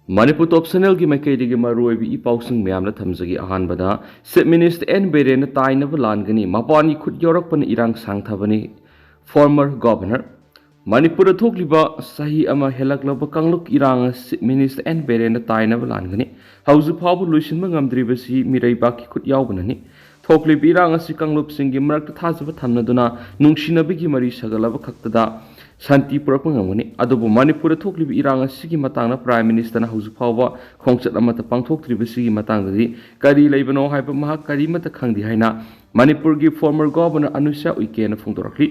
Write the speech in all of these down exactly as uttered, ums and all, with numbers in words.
ꯃꯅꯤꯄꯨꯔ ꯇꯣꯞ ꯆꯦꯅꯦꯜꯒꯤ ꯃꯥꯏꯀꯩꯗꯒꯤ ꯃꯔꯨꯑꯣꯏꯕ ꯏ ꯄꯥꯎꯁꯤꯡ ꯃꯌꯥꯝꯅ ꯊꯝꯖꯒꯦ꯫ ꯑꯍꯥꯟꯕꯗ, ꯆꯤꯐ ꯃꯤꯅꯤꯁꯇꯔ ꯑꯦꯟ ꯕꯤꯔꯦꯟꯅ ꯇꯥꯏꯅꯕ ꯂꯥꯟꯒꯅꯤ, ꯃꯄꯥꯟꯒꯤ ꯈꯨꯠ ꯌꯧꯔꯛꯄꯅ ꯏꯔꯥꯡ ꯁꯥꯡꯊꯕꯅꯤ, ꯐꯣꯔꯃꯔ ꯒꯣꯚꯔꯅꯔ꯫ ꯃꯅꯤꯄꯨꯔꯗ ꯊꯣꯛꯂꯤꯕ ꯆꯍꯤ ꯑꯃ ꯍꯦꯜꯂꯛꯂꯕ ꯀꯥꯡꯂꯨꯞ ꯏꯔꯥꯡ ꯑꯁꯤ ꯆꯤꯐ ꯃꯤꯅꯤꯁꯇꯔ ꯑꯦꯟ ꯕꯤꯔꯦꯟꯅ ꯇꯥꯏꯅꯕ ꯂꯥꯟꯒꯅꯤ꯫ ꯍꯧꯖꯤꯛ ꯐꯥꯎꯕ ꯂꯣꯏꯁꯤꯟꯕ ꯉꯝꯗ꯭ꯔꯤꯕꯁꯤ ꯃꯤꯔꯩꯕꯥꯛꯀꯤ ꯈꯨꯠ ꯌꯥꯎꯕꯅꯅꯤ꯫ ꯊꯣꯛꯂꯤꯕ ꯏꯔꯥꯡ ꯑꯁꯤ ꯀꯥꯡꯂꯨꯞꯁꯤꯡꯒꯤ ꯃꯔꯛꯇ ꯊꯥꯖꯕ ꯊꯝꯅꯗꯨꯅ ꯅꯨꯡꯁꯤꯅꯕꯒꯤ ꯃꯔꯤ ꯁꯥꯒꯠꯂꯕ ꯈꯛꯇꯗ ꯁꯥꯟꯇꯤ ꯄꯨꯔꯛꯄ ꯉꯝꯒꯅꯤ꯫ ꯑꯗꯨꯕꯨ ꯃꯅꯤꯄꯨꯔꯗ ꯊꯣꯛꯂꯤꯕ ꯏꯔꯥꯡ ꯑꯁꯤꯒꯤ ꯃꯇꯥꯡꯗ ꯄ꯭ꯔꯥꯏꯝ ꯃꯤꯅꯤꯁꯇꯔꯅ ꯍꯧꯖꯤꯛ ꯐꯥꯎꯕ ꯈꯣꯡꯆꯠ ꯑꯃꯠꯇ ꯄꯥꯡꯊꯣꯛꯇ꯭ꯔꯤꯕꯁꯤꯒꯤ ꯃꯇꯥꯡꯗꯗꯤ ꯀꯔꯤ ꯂꯩꯕꯅꯣ ꯍꯥꯏꯕ ꯃꯍꯥꯛ ꯀꯔꯤꯃꯠꯇ ꯈꯪꯗꯦ ꯍꯥꯏꯅ ꯃꯅꯤꯄꯨꯔꯒꯤ ꯐꯣꯔꯃꯔ ꯒꯣꯚꯔꯅꯔ ꯑꯅꯨꯁ꯭ꯌꯥ ꯎꯏꯀꯦꯅ ꯐꯣꯡꯗꯣꯔꯛꯂꯤ꯫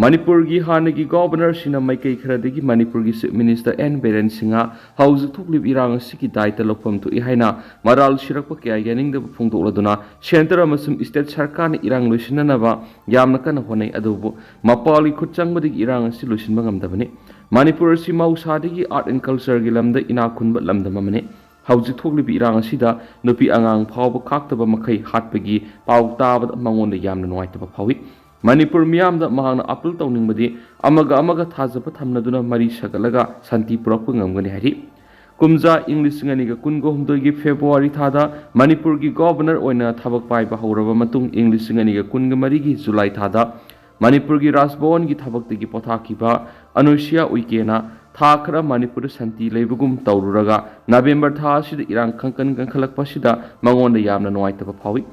ꯃꯅꯤꯄꯨꯔꯒꯤ ꯍꯥꯟꯅꯒꯤ ꯒꯣꯚꯔꯅꯔꯁꯤꯡꯅ ꯃꯥꯏꯀꯩ ꯈꯔꯗꯒꯤ ꯃꯅꯤꯄꯨꯔꯒꯤ chief minister N Biren Singh ꯍꯧꯖꯤꯛ ꯊꯣꯛꯂꯤꯕ ꯏꯔꯥꯡ ꯑꯁꯤꯒꯤ ꯗꯥꯏꯇ ꯂꯧꯐꯝ ꯊꯣꯛꯏ ꯍꯥꯏꯅ ꯃꯔꯥꯜ ꯁꯤꯔꯛꯄ ꯀꯌꯥ ꯌꯥꯅꯤꯡꯗꯕ ꯐꯣꯡꯗꯣꯛꯂꯗꯨꯅ ꯁꯦꯟꯇꯔ ꯑꯃꯁꯨꯡ ꯁ꯭ꯇꯦꯠ ꯁꯔꯀꯥꯔꯅ ꯏꯔꯥꯡ ꯂꯣꯏꯁꯤꯟꯅꯅꯕ ꯌꯥꯝꯅ ꯀꯟꯅ ꯍꯣꯠꯅꯩ, ꯑꯗꯨꯕꯨ ꯃꯄꯥꯜꯒꯤ ꯈꯨꯠ ꯆꯪꯕꯗꯒꯤ ꯏꯔꯥꯡ ꯑꯁꯤ ꯂꯣꯏꯁꯤꯟꯕ ꯉꯝꯗꯕꯅꯤ꯫ ꯃꯅꯤꯄꯨꯔ ꯑꯁꯤ ꯃꯍꯧꯁꯥꯗꯒꯤ ꯑꯥꯔꯠ ꯑꯦꯟ ꯀꯜꯆꯔꯒꯤ ꯂꯝꯗ ꯏꯅꯥꯛ ꯈꯨꯟꯕ ꯂꯝꯗꯝ ꯑꯃꯅꯤ꯫ ꯍꯧꯖꯤꯛ ꯊꯣꯛꯂꯤꯕ ꯏꯔꯥꯡ ꯑꯁꯤꯗ ꯅꯨꯄꯤ ꯑꯉꯥꯡ ꯐꯥꯎꯕ ꯈꯥꯛꯇꯕ ꯃꯈꯩ ꯍꯥꯠꯄꯒꯤ ꯄꯥꯎ ꯇꯥꯕꯗ ꯃꯉꯣꯟꯗ ꯌꯥꯝꯅ ꯅꯨꯡꯉꯥꯏꯇꯕ ꯐꯥꯎꯏ꯫ ꯃꯅꯤꯄꯨꯔ ꯃꯤꯌꯥꯝꯗ ꯃꯍꯥꯛꯅ ꯑꯄꯤꯜ ꯇꯧꯅꯤꯡꯕꯗꯤ ꯑꯃꯒ ꯑꯃꯒ ꯊꯥꯖꯕ ꯊꯝꯅꯗꯨꯅ ꯃꯔꯤ ꯁꯥꯒꯠꯂꯒ ꯁꯥꯟꯇꯤ ꯄꯨꯔꯛꯄ ꯉꯝꯒꯅꯤ ꯍꯥꯏꯔꯤ꯫ ꯀꯨꯝꯖꯥ ꯏꯪ ꯂꯤꯁꯤꯡ ꯑꯅꯤꯒ ꯀꯨꯟꯒ ꯍꯨꯝꯗꯣꯏꯒꯤ ꯐꯦꯕ꯭ꯔꯨꯋꯥꯔꯤ ꯊꯥꯗ ꯃꯅꯤꯄꯨꯔꯒꯤ ꯒꯣꯚꯔꯅꯔ ꯑꯣꯏꯅ ꯊꯕꯛ ꯄꯥꯏꯕ ꯍꯧꯔꯕ ꯃꯇꯨꯡ, ꯏꯪ ꯂꯤꯁꯤꯡ ꯑꯅꯤꯒ ꯀꯨꯟꯒ ꯃꯔꯤꯒꯤ ꯖꯨꯂꯥꯏ ꯊꯥꯗ ꯃꯅꯤꯄꯨꯔꯒꯤ ꯔꯥꯖꯚꯋꯟꯒꯤ ꯊꯕꯛꯇꯒꯤ ꯄꯣꯊꯥꯈꯤꯕ ꯑꯅꯨꯁ꯭ꯌꯥ ꯎꯏꯀꯦꯅ ꯊꯥ ꯈꯔ ꯃꯅꯤꯄꯨꯔꯗ ꯁꯥꯟꯇꯤ ꯂꯩꯕꯒꯨꯝ ꯇꯧꯔꯨꯔꯒ ꯅꯕꯦꯝꯕꯔ ꯊꯥ ꯑꯁꯤꯗ ꯏꯔꯥꯡ ꯈꯪꯀꯟ ꯀꯟꯈꯠꯂꯛꯄ ꯑꯁꯤꯗ ꯃꯉꯣꯟꯗ ꯌꯥꯝꯅ ꯅꯨꯡꯉꯥꯏꯇꯕ ꯐꯥꯎꯏ꯫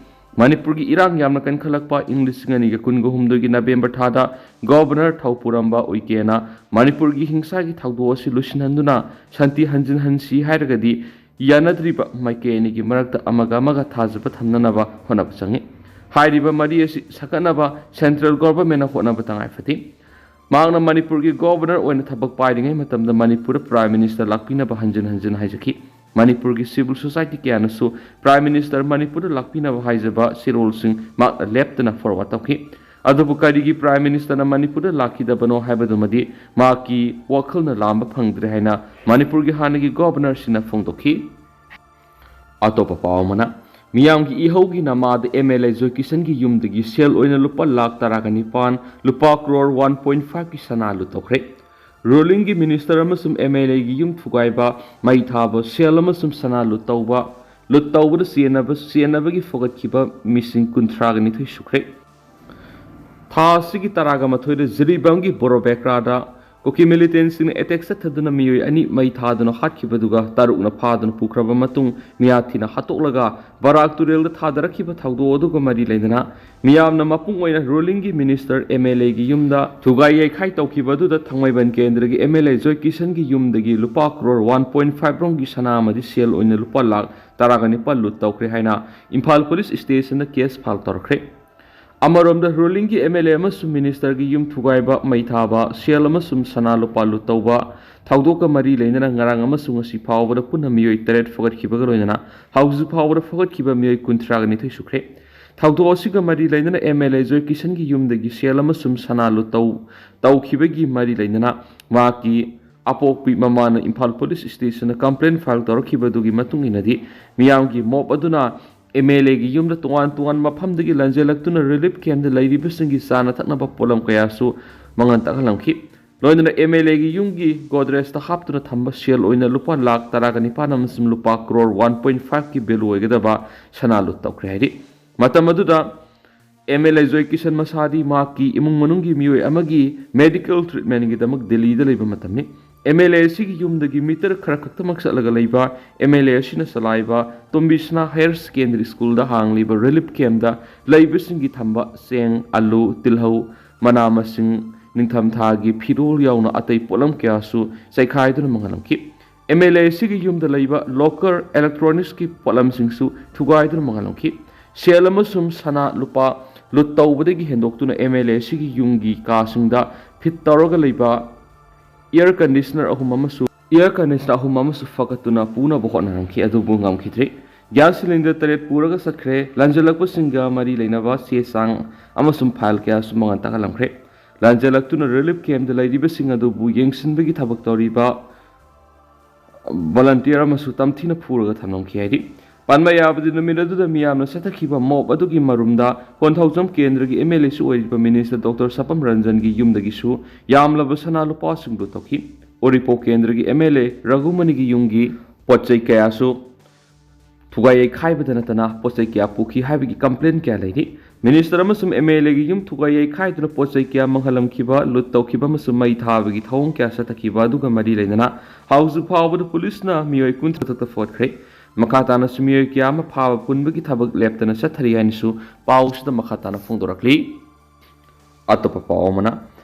ꯃꯅꯤꯄꯨꯔꯒꯤ ꯏꯔꯥꯡ ꯌꯥꯝꯅ ꯀꯟꯈꯠꯂꯛꯄ ꯏꯪ ꯂꯤꯁꯤꯡ ꯑꯅꯤꯒ ꯀꯨꯟꯒ ꯍꯨꯝꯗꯣꯏꯒꯤ ꯅꯕꯦꯝꯕꯔ ꯊꯥꯗ ꯒꯣꯚꯔꯅꯔ ꯊꯧꯄꯨꯔꯝꯕ ꯎꯏꯀꯦꯅ ꯃꯅꯤꯄꯨꯔꯒꯤ ꯍꯤꯡꯁꯥꯒꯤ ꯊꯧꯗꯣꯛ ꯑꯁꯤ ꯂꯣꯏꯁꯤꯟꯍꯟꯗꯨꯅ ꯁꯥꯟꯇꯤ ꯍꯟꯖꯤꯟꯍꯟꯁꯤ ꯍꯥꯏꯔꯒꯗꯤ ꯌꯥꯅꯗ꯭ꯔꯤꯕ ꯃꯥꯏꯀꯩ ꯑꯅꯤꯒꯤ ꯃꯔꯛꯇ ꯑꯃꯒ ꯑꯃꯒ ꯊꯥꯖꯕ ꯊꯝꯅꯅꯕ ꯍꯣꯠꯅꯕ ꯆꯪꯏ꯫ ꯍꯥꯏꯔꯤꯕ ꯃꯔꯤ ꯑꯁꯤ ꯁꯥꯒꯠꯅꯕ ꯁꯦꯟꯇ꯭ꯔꯦꯜ ꯒꯣꯚꯔꯟꯃꯦꯟꯠꯅ ꯍꯣꯠꯅꯕ ꯇꯉꯥꯏ ꯐꯗꯦ꯫ ꯃꯍꯥꯛꯅ ꯃꯅꯤꯄꯨꯔꯒꯤ ꯒꯣꯚꯔꯅꯔ ꯑꯣꯏꯅ ꯊꯕꯛ ꯄꯥꯏꯔꯤꯉꯩ ꯃꯇꯝꯗ ꯃꯅꯤꯄꯨꯔꯗ ꯄ꯭ꯔꯥꯏꯝ ꯃꯤꯅꯤꯁꯇꯔ ꯂꯥꯛꯄꯤꯅꯕ ꯍꯟꯖꯤꯟ ꯍꯟꯖꯤꯟ ꯍꯥꯏꯖꯈꯤ꯫ ꯃꯅꯤꯄꯨꯔꯒꯤ ꯁꯤꯚꯤꯜ ꯁꯣꯁꯥꯏꯇꯤ ꯀꯌꯥꯅꯁꯨ ꯄ꯭ꯔꯥꯏꯝ ꯃꯤꯅꯤꯁꯇꯔ ꯃꯅꯤꯄꯨꯔꯗ ꯂꯥꯛꯄꯤꯅꯕ ꯍꯥꯏꯖꯕ ꯆꯦꯔꯣꯜꯁꯤꯡ ꯃꯍꯥꯛꯅ ꯂꯦꯞꯇꯅ ꯐꯣꯔꯋꯥꯔꯗ ꯇꯧꯈꯤ꯫ ꯑꯗꯨꯕꯨ ꯀꯔꯤꯒꯤ ꯄ꯭ꯔꯥꯏꯝ ꯃꯤꯅꯤꯁꯇꯔꯅ ꯃꯅꯤꯄꯨꯔꯗ ꯂꯥꯛꯈꯤꯗꯕꯅꯣ ꯍꯥꯏꯕꯗꯨꯃꯗꯤ ꯃꯍꯥꯛꯀꯤ ꯋꯥꯈꯜꯅ ꯂꯥꯝꯕ ꯐꯪꯗ꯭ꯔꯦ ꯍꯥꯏꯅ ꯃꯅꯤꯄꯨꯔꯒꯤ ꯍꯥꯟꯅꯒꯤ ꯒꯣꯚꯔꯅꯔꯁꯤꯅ ꯐꯣꯡꯗꯣꯛꯈꯤ꯫ ꯑꯇꯣꯞꯄ ꯄꯥꯎ ꯑꯃꯅ, ꯃꯤꯌꯥꯝꯒꯤ ꯏꯍꯧꯒꯤ ꯅꯃꯥꯗ ꯑꯦꯝ ꯑꯦꯜ ꯑꯦ ꯖꯣꯏꯀꯤꯁꯟꯒꯤ ꯌꯨꯝꯗꯒꯤ ꯁꯦꯜ ꯑꯣꯏꯅ ꯂꯨꯄꯥ ꯂꯥꯈ ꯇꯔꯥꯒ ꯅꯤꯄꯥꯟ, ꯂꯨꯄꯥ ꯀ꯭ꯔꯣꯔ ꯋꯥꯟ ꯄꯣꯏꯟ ꯐꯥꯏꯚꯀꯤ ꯁꯅꯥ ꯂꯨꯠ ꯇꯧꯈ꯭ꯔꯦ꯫ ꯔꯨꯂꯤꯡꯒꯤ ꯃꯤꯅꯤꯁꯇꯔ ꯑꯃꯁꯨꯡ ꯑꯦꯝ ꯑꯦꯜ ꯑꯦꯒꯤ ꯌꯨꯝ ꯊꯨꯒꯥꯏꯕ, ꯃꯩ ꯊꯥꯕ, ꯁꯦꯜ ꯑꯃꯁꯨꯡ ꯁꯅꯥ ꯂꯨꯠ ꯇꯧꯕ, ꯂꯨꯠ ꯇꯧꯕꯗ ꯆꯦꯟꯅꯕ, ꯆꯦꯟꯅꯕꯒꯤ ꯐꯒꯠꯈꯤꯕ ꯃꯤꯁꯤꯡ ꯀꯨꯟꯊ꯭ꯔꯥꯒ ꯅꯤꯊꯣꯏ ꯁꯨꯈ꯭ꯔꯦ꯫ ꯊꯥ ꯑꯁꯤꯒꯤ ꯇꯔꯥꯒ ꯃꯥꯊꯣꯏꯗ ꯖꯤꯔꯤꯕꯥꯝꯒꯤ ꯕꯣꯔꯣꯕꯦꯀ꯭ꯔꯥꯗ ꯀꯨꯀꯤ ꯃꯤꯂꯤꯇꯦꯟꯁꯤꯡꯅ ꯑꯦꯇꯦꯛ ꯆꯠꯊꯗꯨꯅ ꯃꯤꯑꯣꯏ ꯑꯅꯤ ꯃꯩ ꯊꯥꯗꯨꯅ ꯍꯥꯠꯈꯤꯕꯗꯨꯒ ꯇꯔꯨꯛꯅ ꯐꯥꯗꯨꯅ ꯄꯨꯈ꯭ꯔꯕ ꯃꯇꯨꯡ ꯃꯤꯌꯥꯊꯤꯅ ꯍꯥꯠꯇꯣꯛꯂꯒ ꯕꯔꯥꯛ ꯇꯨꯔꯦꯜꯗ ꯊꯥꯗꯔꯛꯈꯤꯕ ꯊꯧꯗꯣꯛ ꯑꯗꯨꯒ ꯃꯔꯤ ꯂꯩꯅꯅ ꯃꯤꯌꯥꯝꯅ ꯃꯄꯨꯡ ꯑꯣꯏꯅ ꯔꯨꯂꯤꯡꯒꯤ ꯃꯤꯅꯤꯁꯇꯔ ꯑꯦꯝ ꯑꯦꯜ ꯑꯦꯒꯤ ꯌꯨꯝꯗ ꯊꯨꯒꯥꯏ ꯌꯩꯈꯥꯏ ꯇꯧꯈꯤꯕ ꯑꯗꯨꯗ ꯊꯥꯡꯃꯩꯕꯟ ꯀꯦꯟꯗ꯭ꯔꯒꯤ ꯑꯦꯝ ꯑꯦꯜ ꯑꯦ ꯖꯣꯏ ꯀꯤꯁꯟꯒꯤ ꯌꯨꯝꯗꯒꯤ ꯂꯨꯄꯥ ꯀ꯭ꯔꯣꯔ ꯋꯥꯟ ꯄꯣꯏꯟ ꯐꯥꯏꯚ ꯔꯣꯝꯒꯤ ꯁꯅꯥ ꯑꯃꯗꯤ ꯁꯦꯜ ꯑꯣꯏꯅ ꯂꯨꯄꯥ ꯂꯥꯈ ꯇꯔꯥꯒ ꯅꯤꯄꯥꯜ ꯂꯨꯠ ꯇꯧꯈ꯭ꯔꯦ ꯍꯥꯏꯅ ꯏꯝꯐꯥꯜ ꯄꯨꯂꯤꯁ ꯁ꯭ꯇꯦꯁꯟꯗ ꯀꯦꯁ ꯐꯥꯏꯜ ꯇꯧꯔꯛꯈ꯭ꯔꯦ꯫ ꯑꯃꯔꯣꯝꯗ ꯔꯨꯂꯤꯡꯒꯤ ꯑꯦꯝ ꯑꯦꯜ ꯑꯦ ꯑꯃꯁꯨꯡ ꯃꯤꯅꯤꯁꯇꯔꯒꯤ ꯌꯨꯝ ꯊꯨꯒꯥꯏꯕ, ꯃꯩ ꯊꯥꯕ, ꯁꯦꯜ ꯑꯃꯁꯨꯡ ꯁꯅꯥ ꯂꯨꯄꯥ ꯂꯨꯠ ꯇꯧꯕ ꯊꯧꯗꯣꯛꯀ ꯃꯔꯤ ꯂꯩꯅꯅ ꯉꯔꯥꯡ ꯑꯃꯁꯨꯡ ꯉꯁꯤ ꯐꯥꯎꯕꯗ ꯄꯨꯟꯅ ꯃꯤꯑꯣꯏ ꯇꯔꯦꯠ ꯐꯒꯠꯈꯤꯕꯒ ꯂꯣꯏꯅꯅ ꯍꯧꯖꯤꯛ ꯐꯥꯎꯕꯗ ꯐꯒꯠꯈꯤꯕ ꯃꯤꯑꯣꯏ ꯀꯨꯟꯊ꯭ꯔꯥꯒ ꯅꯤꯊꯣꯏ ꯁꯨꯈ꯭ꯔꯦ꯫ ꯊꯧꯗꯣꯛ ꯑꯁꯤꯒ ꯃꯔꯤ ꯂꯩꯅꯅ ꯑꯦꯝ ꯑꯦꯜ ꯑꯦ ꯖꯣꯏ ꯀꯤꯁꯟꯒꯤ ꯌꯨꯝꯗꯒꯤ ꯁꯦꯜ ꯑꯃꯁꯨꯡ ꯁꯅꯥ ꯂꯨꯠ ꯇꯧ-, ꯇꯧꯈꯤꯕꯒꯤ ꯃꯔꯤ ꯂꯩꯅꯅ ꯃꯍꯥꯛꯀꯤ ꯑꯄꯣꯛꯄꯤ ꯃꯃꯥꯅ ꯏꯝꯐꯥꯜ ꯄꯨꯂꯤꯁ ꯁ꯭ꯇꯦꯁꯟꯗ ꯀꯝꯄ꯭ꯂꯦꯟ ꯐꯥꯏꯜ ꯇꯧꯔꯛꯈꯤꯕ ꯑꯗꯨꯒꯤ ꯃꯇꯨꯡ ꯏꯟꯅꯗꯤ ꯃꯤꯌꯥꯝꯒꯤ ꯃꯣꯞ ꯑꯗꯨꯅ ꯑꯦꯝ ꯑꯦꯜ ꯑꯦꯒꯤ ꯌꯨꯝꯗ ꯇꯣꯉꯥꯟ ꯇꯣꯉꯥꯟꯕ ꯃꯐꯝꯗꯒꯤ ꯂꯥꯟꯖꯦꯜꯂꯛꯇꯨꯅ ꯔꯤꯂꯤꯐ ꯀꯦꯝꯞꯇ ꯂꯩꯔꯤꯕꯁꯤꯡꯒꯤ ꯆꯥꯅ ꯊꯛꯅꯕ ꯄꯣꯠꯂꯝ ꯀꯌꯥꯁꯨ ꯃꯉꯟ ꯇꯥꯛꯍꯜꯂꯝꯈꯤ꯫ ꯂꯣꯏꯅꯅ ꯑꯦꯝ ꯑꯦꯜ ꯑꯦꯒꯤ ꯌꯨꯝꯒꯤ ꯒꯣꯗ꯭ꯔꯦꯖꯇ ꯍꯥꯞꯇꯨꯅ ꯊꯝꯕ ꯁꯦꯜ ꯑꯣꯏꯅ ꯂꯨꯄꯥ ꯂꯥꯈ ꯇꯔꯥꯒ ꯅꯤꯄꯥꯟ ꯑꯃꯁꯨꯡ ꯂꯨꯄꯥ ꯀ꯭ꯔꯣꯔ ꯋꯥꯟ ꯄꯣꯏꯟ ꯐꯥꯏꯚꯀꯤ ꯚꯦꯂꯨ ꯑꯣꯏꯒꯗꯕ ꯁꯅꯥ ꯂꯨꯠ ꯇꯧꯈ꯭ꯔꯦ ꯍꯥꯏꯔꯤ꯫ ꯃꯇꯝ ꯑꯗꯨꯗ ꯑꯦꯝ ꯑꯦꯜ ꯑꯦ ꯖꯣꯏ ꯀꯤꯁꯟ ꯃꯁꯥꯗꯤ ꯃꯍꯥꯛꯀꯤ ꯏꯃꯨꯡ ꯃꯅꯨꯡꯒꯤ ꯃꯤꯑꯣꯏ ꯑꯃꯒꯤ ꯃꯦꯗꯤꯀꯦꯜ ꯇ꯭ꯔꯤꯠꯃꯦꯟꯒꯤꯗꯃꯛ ꯗꯤꯜꯂꯤꯗ ꯂꯩꯕ ꯃꯇꯝꯅꯤ꯫ ꯑꯦꯝ ꯑꯦꯜ ꯑꯦ ꯑꯁꯤꯒꯤ ꯌꯨꯝꯗꯒꯤ ꯃꯤꯇꯔ ꯈꯔ ꯈꯛꯇꯃꯛ ꯆꯠꯂꯒ ꯂꯩꯕ ꯑꯦꯝ ꯑꯦꯜ ꯑꯦ ꯑꯁꯤꯅ ꯆꯂꯥꯏꯕ ꯇꯣꯝꯕꯤꯁꯅꯥ ꯍꯥꯌꯔ ꯁꯦꯀꯦꯟꯗꯔꯤ ꯁ꯭ꯀꯨꯜꯗ ꯍꯥꯡꯂꯤꯕ ꯔꯤꯂꯤꯐ ꯀꯦꯝꯞꯇ ꯂꯩꯕꯁꯤꯡꯒꯤ ꯊꯝꯕ ꯆꯦꯡ, ꯑꯂꯨ, ꯇꯤꯜꯍꯧ, ꯃꯅꯥ ꯃꯁꯤꯡ, ꯅꯤꯡꯊꯝꯊꯥꯒꯤ ꯐꯤꯔꯣꯜ ꯌꯥꯎꯅ ꯑꯇꯩ ꯄꯣꯠꯂꯝ ꯀꯌꯥꯁꯨ ꯆꯥꯏꯈꯥꯏꯗꯨꯅ ꯃꯥꯡꯍꯜꯂꯝꯈꯤ꯫ ꯑꯦꯝ ꯑꯦꯜ ꯑꯦ ꯑꯁꯤꯒꯤ ꯌꯨꯝꯗ ꯂꯩꯕ ꯂꯣꯀꯔ, ꯏꯂꯦꯛꯇ꯭ꯔꯣꯅꯤꯛꯁꯀꯤ ꯄꯣꯠꯂꯝꯁꯤꯡꯁꯨ ꯊꯨꯒꯥꯏꯗꯨꯅ ꯃꯥꯡꯍꯜꯂꯝꯈꯤ꯫ ꯁꯦꯜ ꯑꯃꯁꯨꯡ ꯁꯅꯥ ꯂꯨꯄꯥ ꯂꯨꯠ ꯇꯧꯕꯗꯒꯤ ꯍꯦꯟꯗꯣꯛꯇꯨꯅ ꯑꯦꯝ ꯑꯦꯜ ꯑꯦ ꯑꯁꯤꯒꯤ ꯌꯨꯝꯒꯤ ꯀꯥꯁꯤꯡꯗ ꯐꯤꯠ ꯇꯧꯔꯒ ꯂꯩꯕ ꯏꯌꯔ ꯀꯟꯗꯤꯁꯅꯔ ꯑꯍꯨꯝ ꯑꯃꯁꯨ, ꯏꯌꯔ ꯀꯟꯗꯤꯁꯅꯔ ꯑꯍꯨꯝ ꯑꯃꯁꯨ ꯐꯒꯠꯇꯨꯅ ꯄꯨꯅꯕ ꯍꯣꯠꯅꯔꯝꯈꯤ, ꯑꯗꯨꯕꯨ ꯉꯝꯈꯤꯗ꯭ꯔꯤ꯫ ꯒ꯭ꯌꯥꯁ ꯁꯤꯂꯤꯟꯗꯔ ꯇꯔꯦꯠ ꯄꯨꯔꯒ ꯆꯠꯈ꯭ꯔꯦ꯫ ꯂꯥꯟꯖꯜꯂꯛꯄꯁꯤꯡꯒ ꯃꯔꯤ ꯂꯩꯅꯕ ꯆꯦ ꯆꯥꯡ ꯑꯃꯁꯨꯡ ꯐꯥꯏꯜ ꯀꯌꯥꯁꯨ ꯃꯉꯥꯟ ꯇꯥꯍꯜꯂꯝꯈ꯭ꯔꯦ꯫ ꯂꯥꯟꯖꯜꯂꯛꯇꯨꯅ ꯔꯤꯂꯤꯐ ꯀꯦꯝꯞꯇ ꯂꯩꯔꯤꯕꯁꯤꯡ ꯑꯗꯨꯕꯨ ꯌꯦꯡꯁꯤꯟꯕꯒꯤ ꯊꯕꯛ ꯇꯧꯔꯤꯕ ꯚꯣꯂꯟꯇꯤꯌꯔ ꯑꯃꯁꯨ ꯇꯝꯊꯤꯅ ꯐꯨꯔꯒ ꯊꯝꯂꯝꯈꯤ ꯍꯥꯏꯔꯤ꯫ ꯄꯟꯕ ꯌꯥꯕꯗꯤ, ꯅꯨꯃꯤꯠ ꯑꯗꯨꯗ ꯃꯤꯌꯥꯝꯅ ꯆꯠꯊꯈꯤꯕ ꯃꯣꯞ ꯑꯗꯨꯒꯤ ꯃꯔꯨꯝꯗ ꯈꯣꯟꯊꯧꯖꯝ ꯀꯦꯟꯗ꯭ꯔꯒꯤ ꯑꯦꯝ ꯑꯦꯜ ꯑꯦꯁꯨ ꯑꯣꯏꯔꯤꯕ ꯃꯤꯅꯤꯁꯇꯔ ꯗꯣꯛꯇꯔ ꯁꯄꯝ ꯔꯟꯖꯟꯒꯤ ꯌꯨꯝꯗꯒꯤꯁꯨ ꯌꯥꯝꯂꯕ ꯁꯅꯥ ꯂꯨꯄꯥꯁꯤꯡ ꯂꯨꯠ ꯇꯧꯈꯤ꯫ ꯎꯔꯤꯄꯣꯛ ꯀꯦꯟꯗ꯭ꯔꯒꯤ ꯑꯦꯝ ꯑꯦꯜ ꯑꯦ ꯔꯘꯨꯃꯅꯤꯒꯤ ꯌꯨꯝꯒꯤ ꯄꯣꯠ ꯆꯩ ꯀꯌꯥꯁꯨ ꯊꯨꯒꯥꯏ ꯌꯩꯈꯥꯏꯕꯗ ꯅꯠꯇꯅ ꯄꯣꯠ ꯆꯩ ꯀꯌꯥ ꯄꯨꯈꯤ ꯍꯥꯏꯕꯒꯤ ꯀꯝꯄ꯭ꯂꯦꯟ ꯀꯌꯥ ꯂꯩꯔꯤ꯫ ꯃꯤꯅꯤꯁꯇꯔ ꯑꯃꯁꯨꯡ ꯑꯦꯝ ꯑꯦꯜ ꯑꯦꯒꯤ ꯌꯨꯝ ꯊꯨꯒꯥꯏ ꯌꯩꯈꯥꯏꯗꯨꯅ ꯄꯣꯠ ꯆꯩ ꯀꯌꯥ ꯃꯥꯡꯍꯜꯂꯝꯈꯤꯕ, ꯂꯨꯠ ꯇꯧꯈꯤꯕ ꯑꯃꯁꯨꯡ ꯃꯩ ꯊꯥꯕꯒꯤ ꯊꯧꯑꯣꯡ ꯀꯌꯥ ꯆꯠꯊꯈꯤꯕ ꯑꯗꯨꯒ ꯃꯔꯤ ꯂꯩꯅꯅ ꯍꯧꯖꯤꯛ ꯐꯥꯎꯕꯗ ꯄꯨꯂꯤꯁꯅ ꯃꯤꯑꯣꯏ ꯀꯨꯟ ꯊꯥꯗꯣꯛꯇ ꯐꯣꯠꯈ꯭ꯔꯦ꯫ ꯃꯈꯥ ꯇꯥꯅꯁꯨ ꯃꯤꯑꯣꯏ ꯀꯌꯥ ꯑꯃ ꯐꯥꯕ ꯄꯨꯟꯕꯒꯤ ꯊꯕꯛ ꯂꯦꯞꯇꯅ ꯆꯠꯊꯔꯤ ꯍꯥꯏꯅꯁꯨ ꯄꯥꯎꯁꯤꯗ ꯃꯈꯥ ꯇꯥꯅ ꯐꯣꯡꯗꯣꯔꯛꯂꯤ꯫ ꯑꯇꯣꯞꯄ ꯄꯥꯎ ꯑꯃꯅ,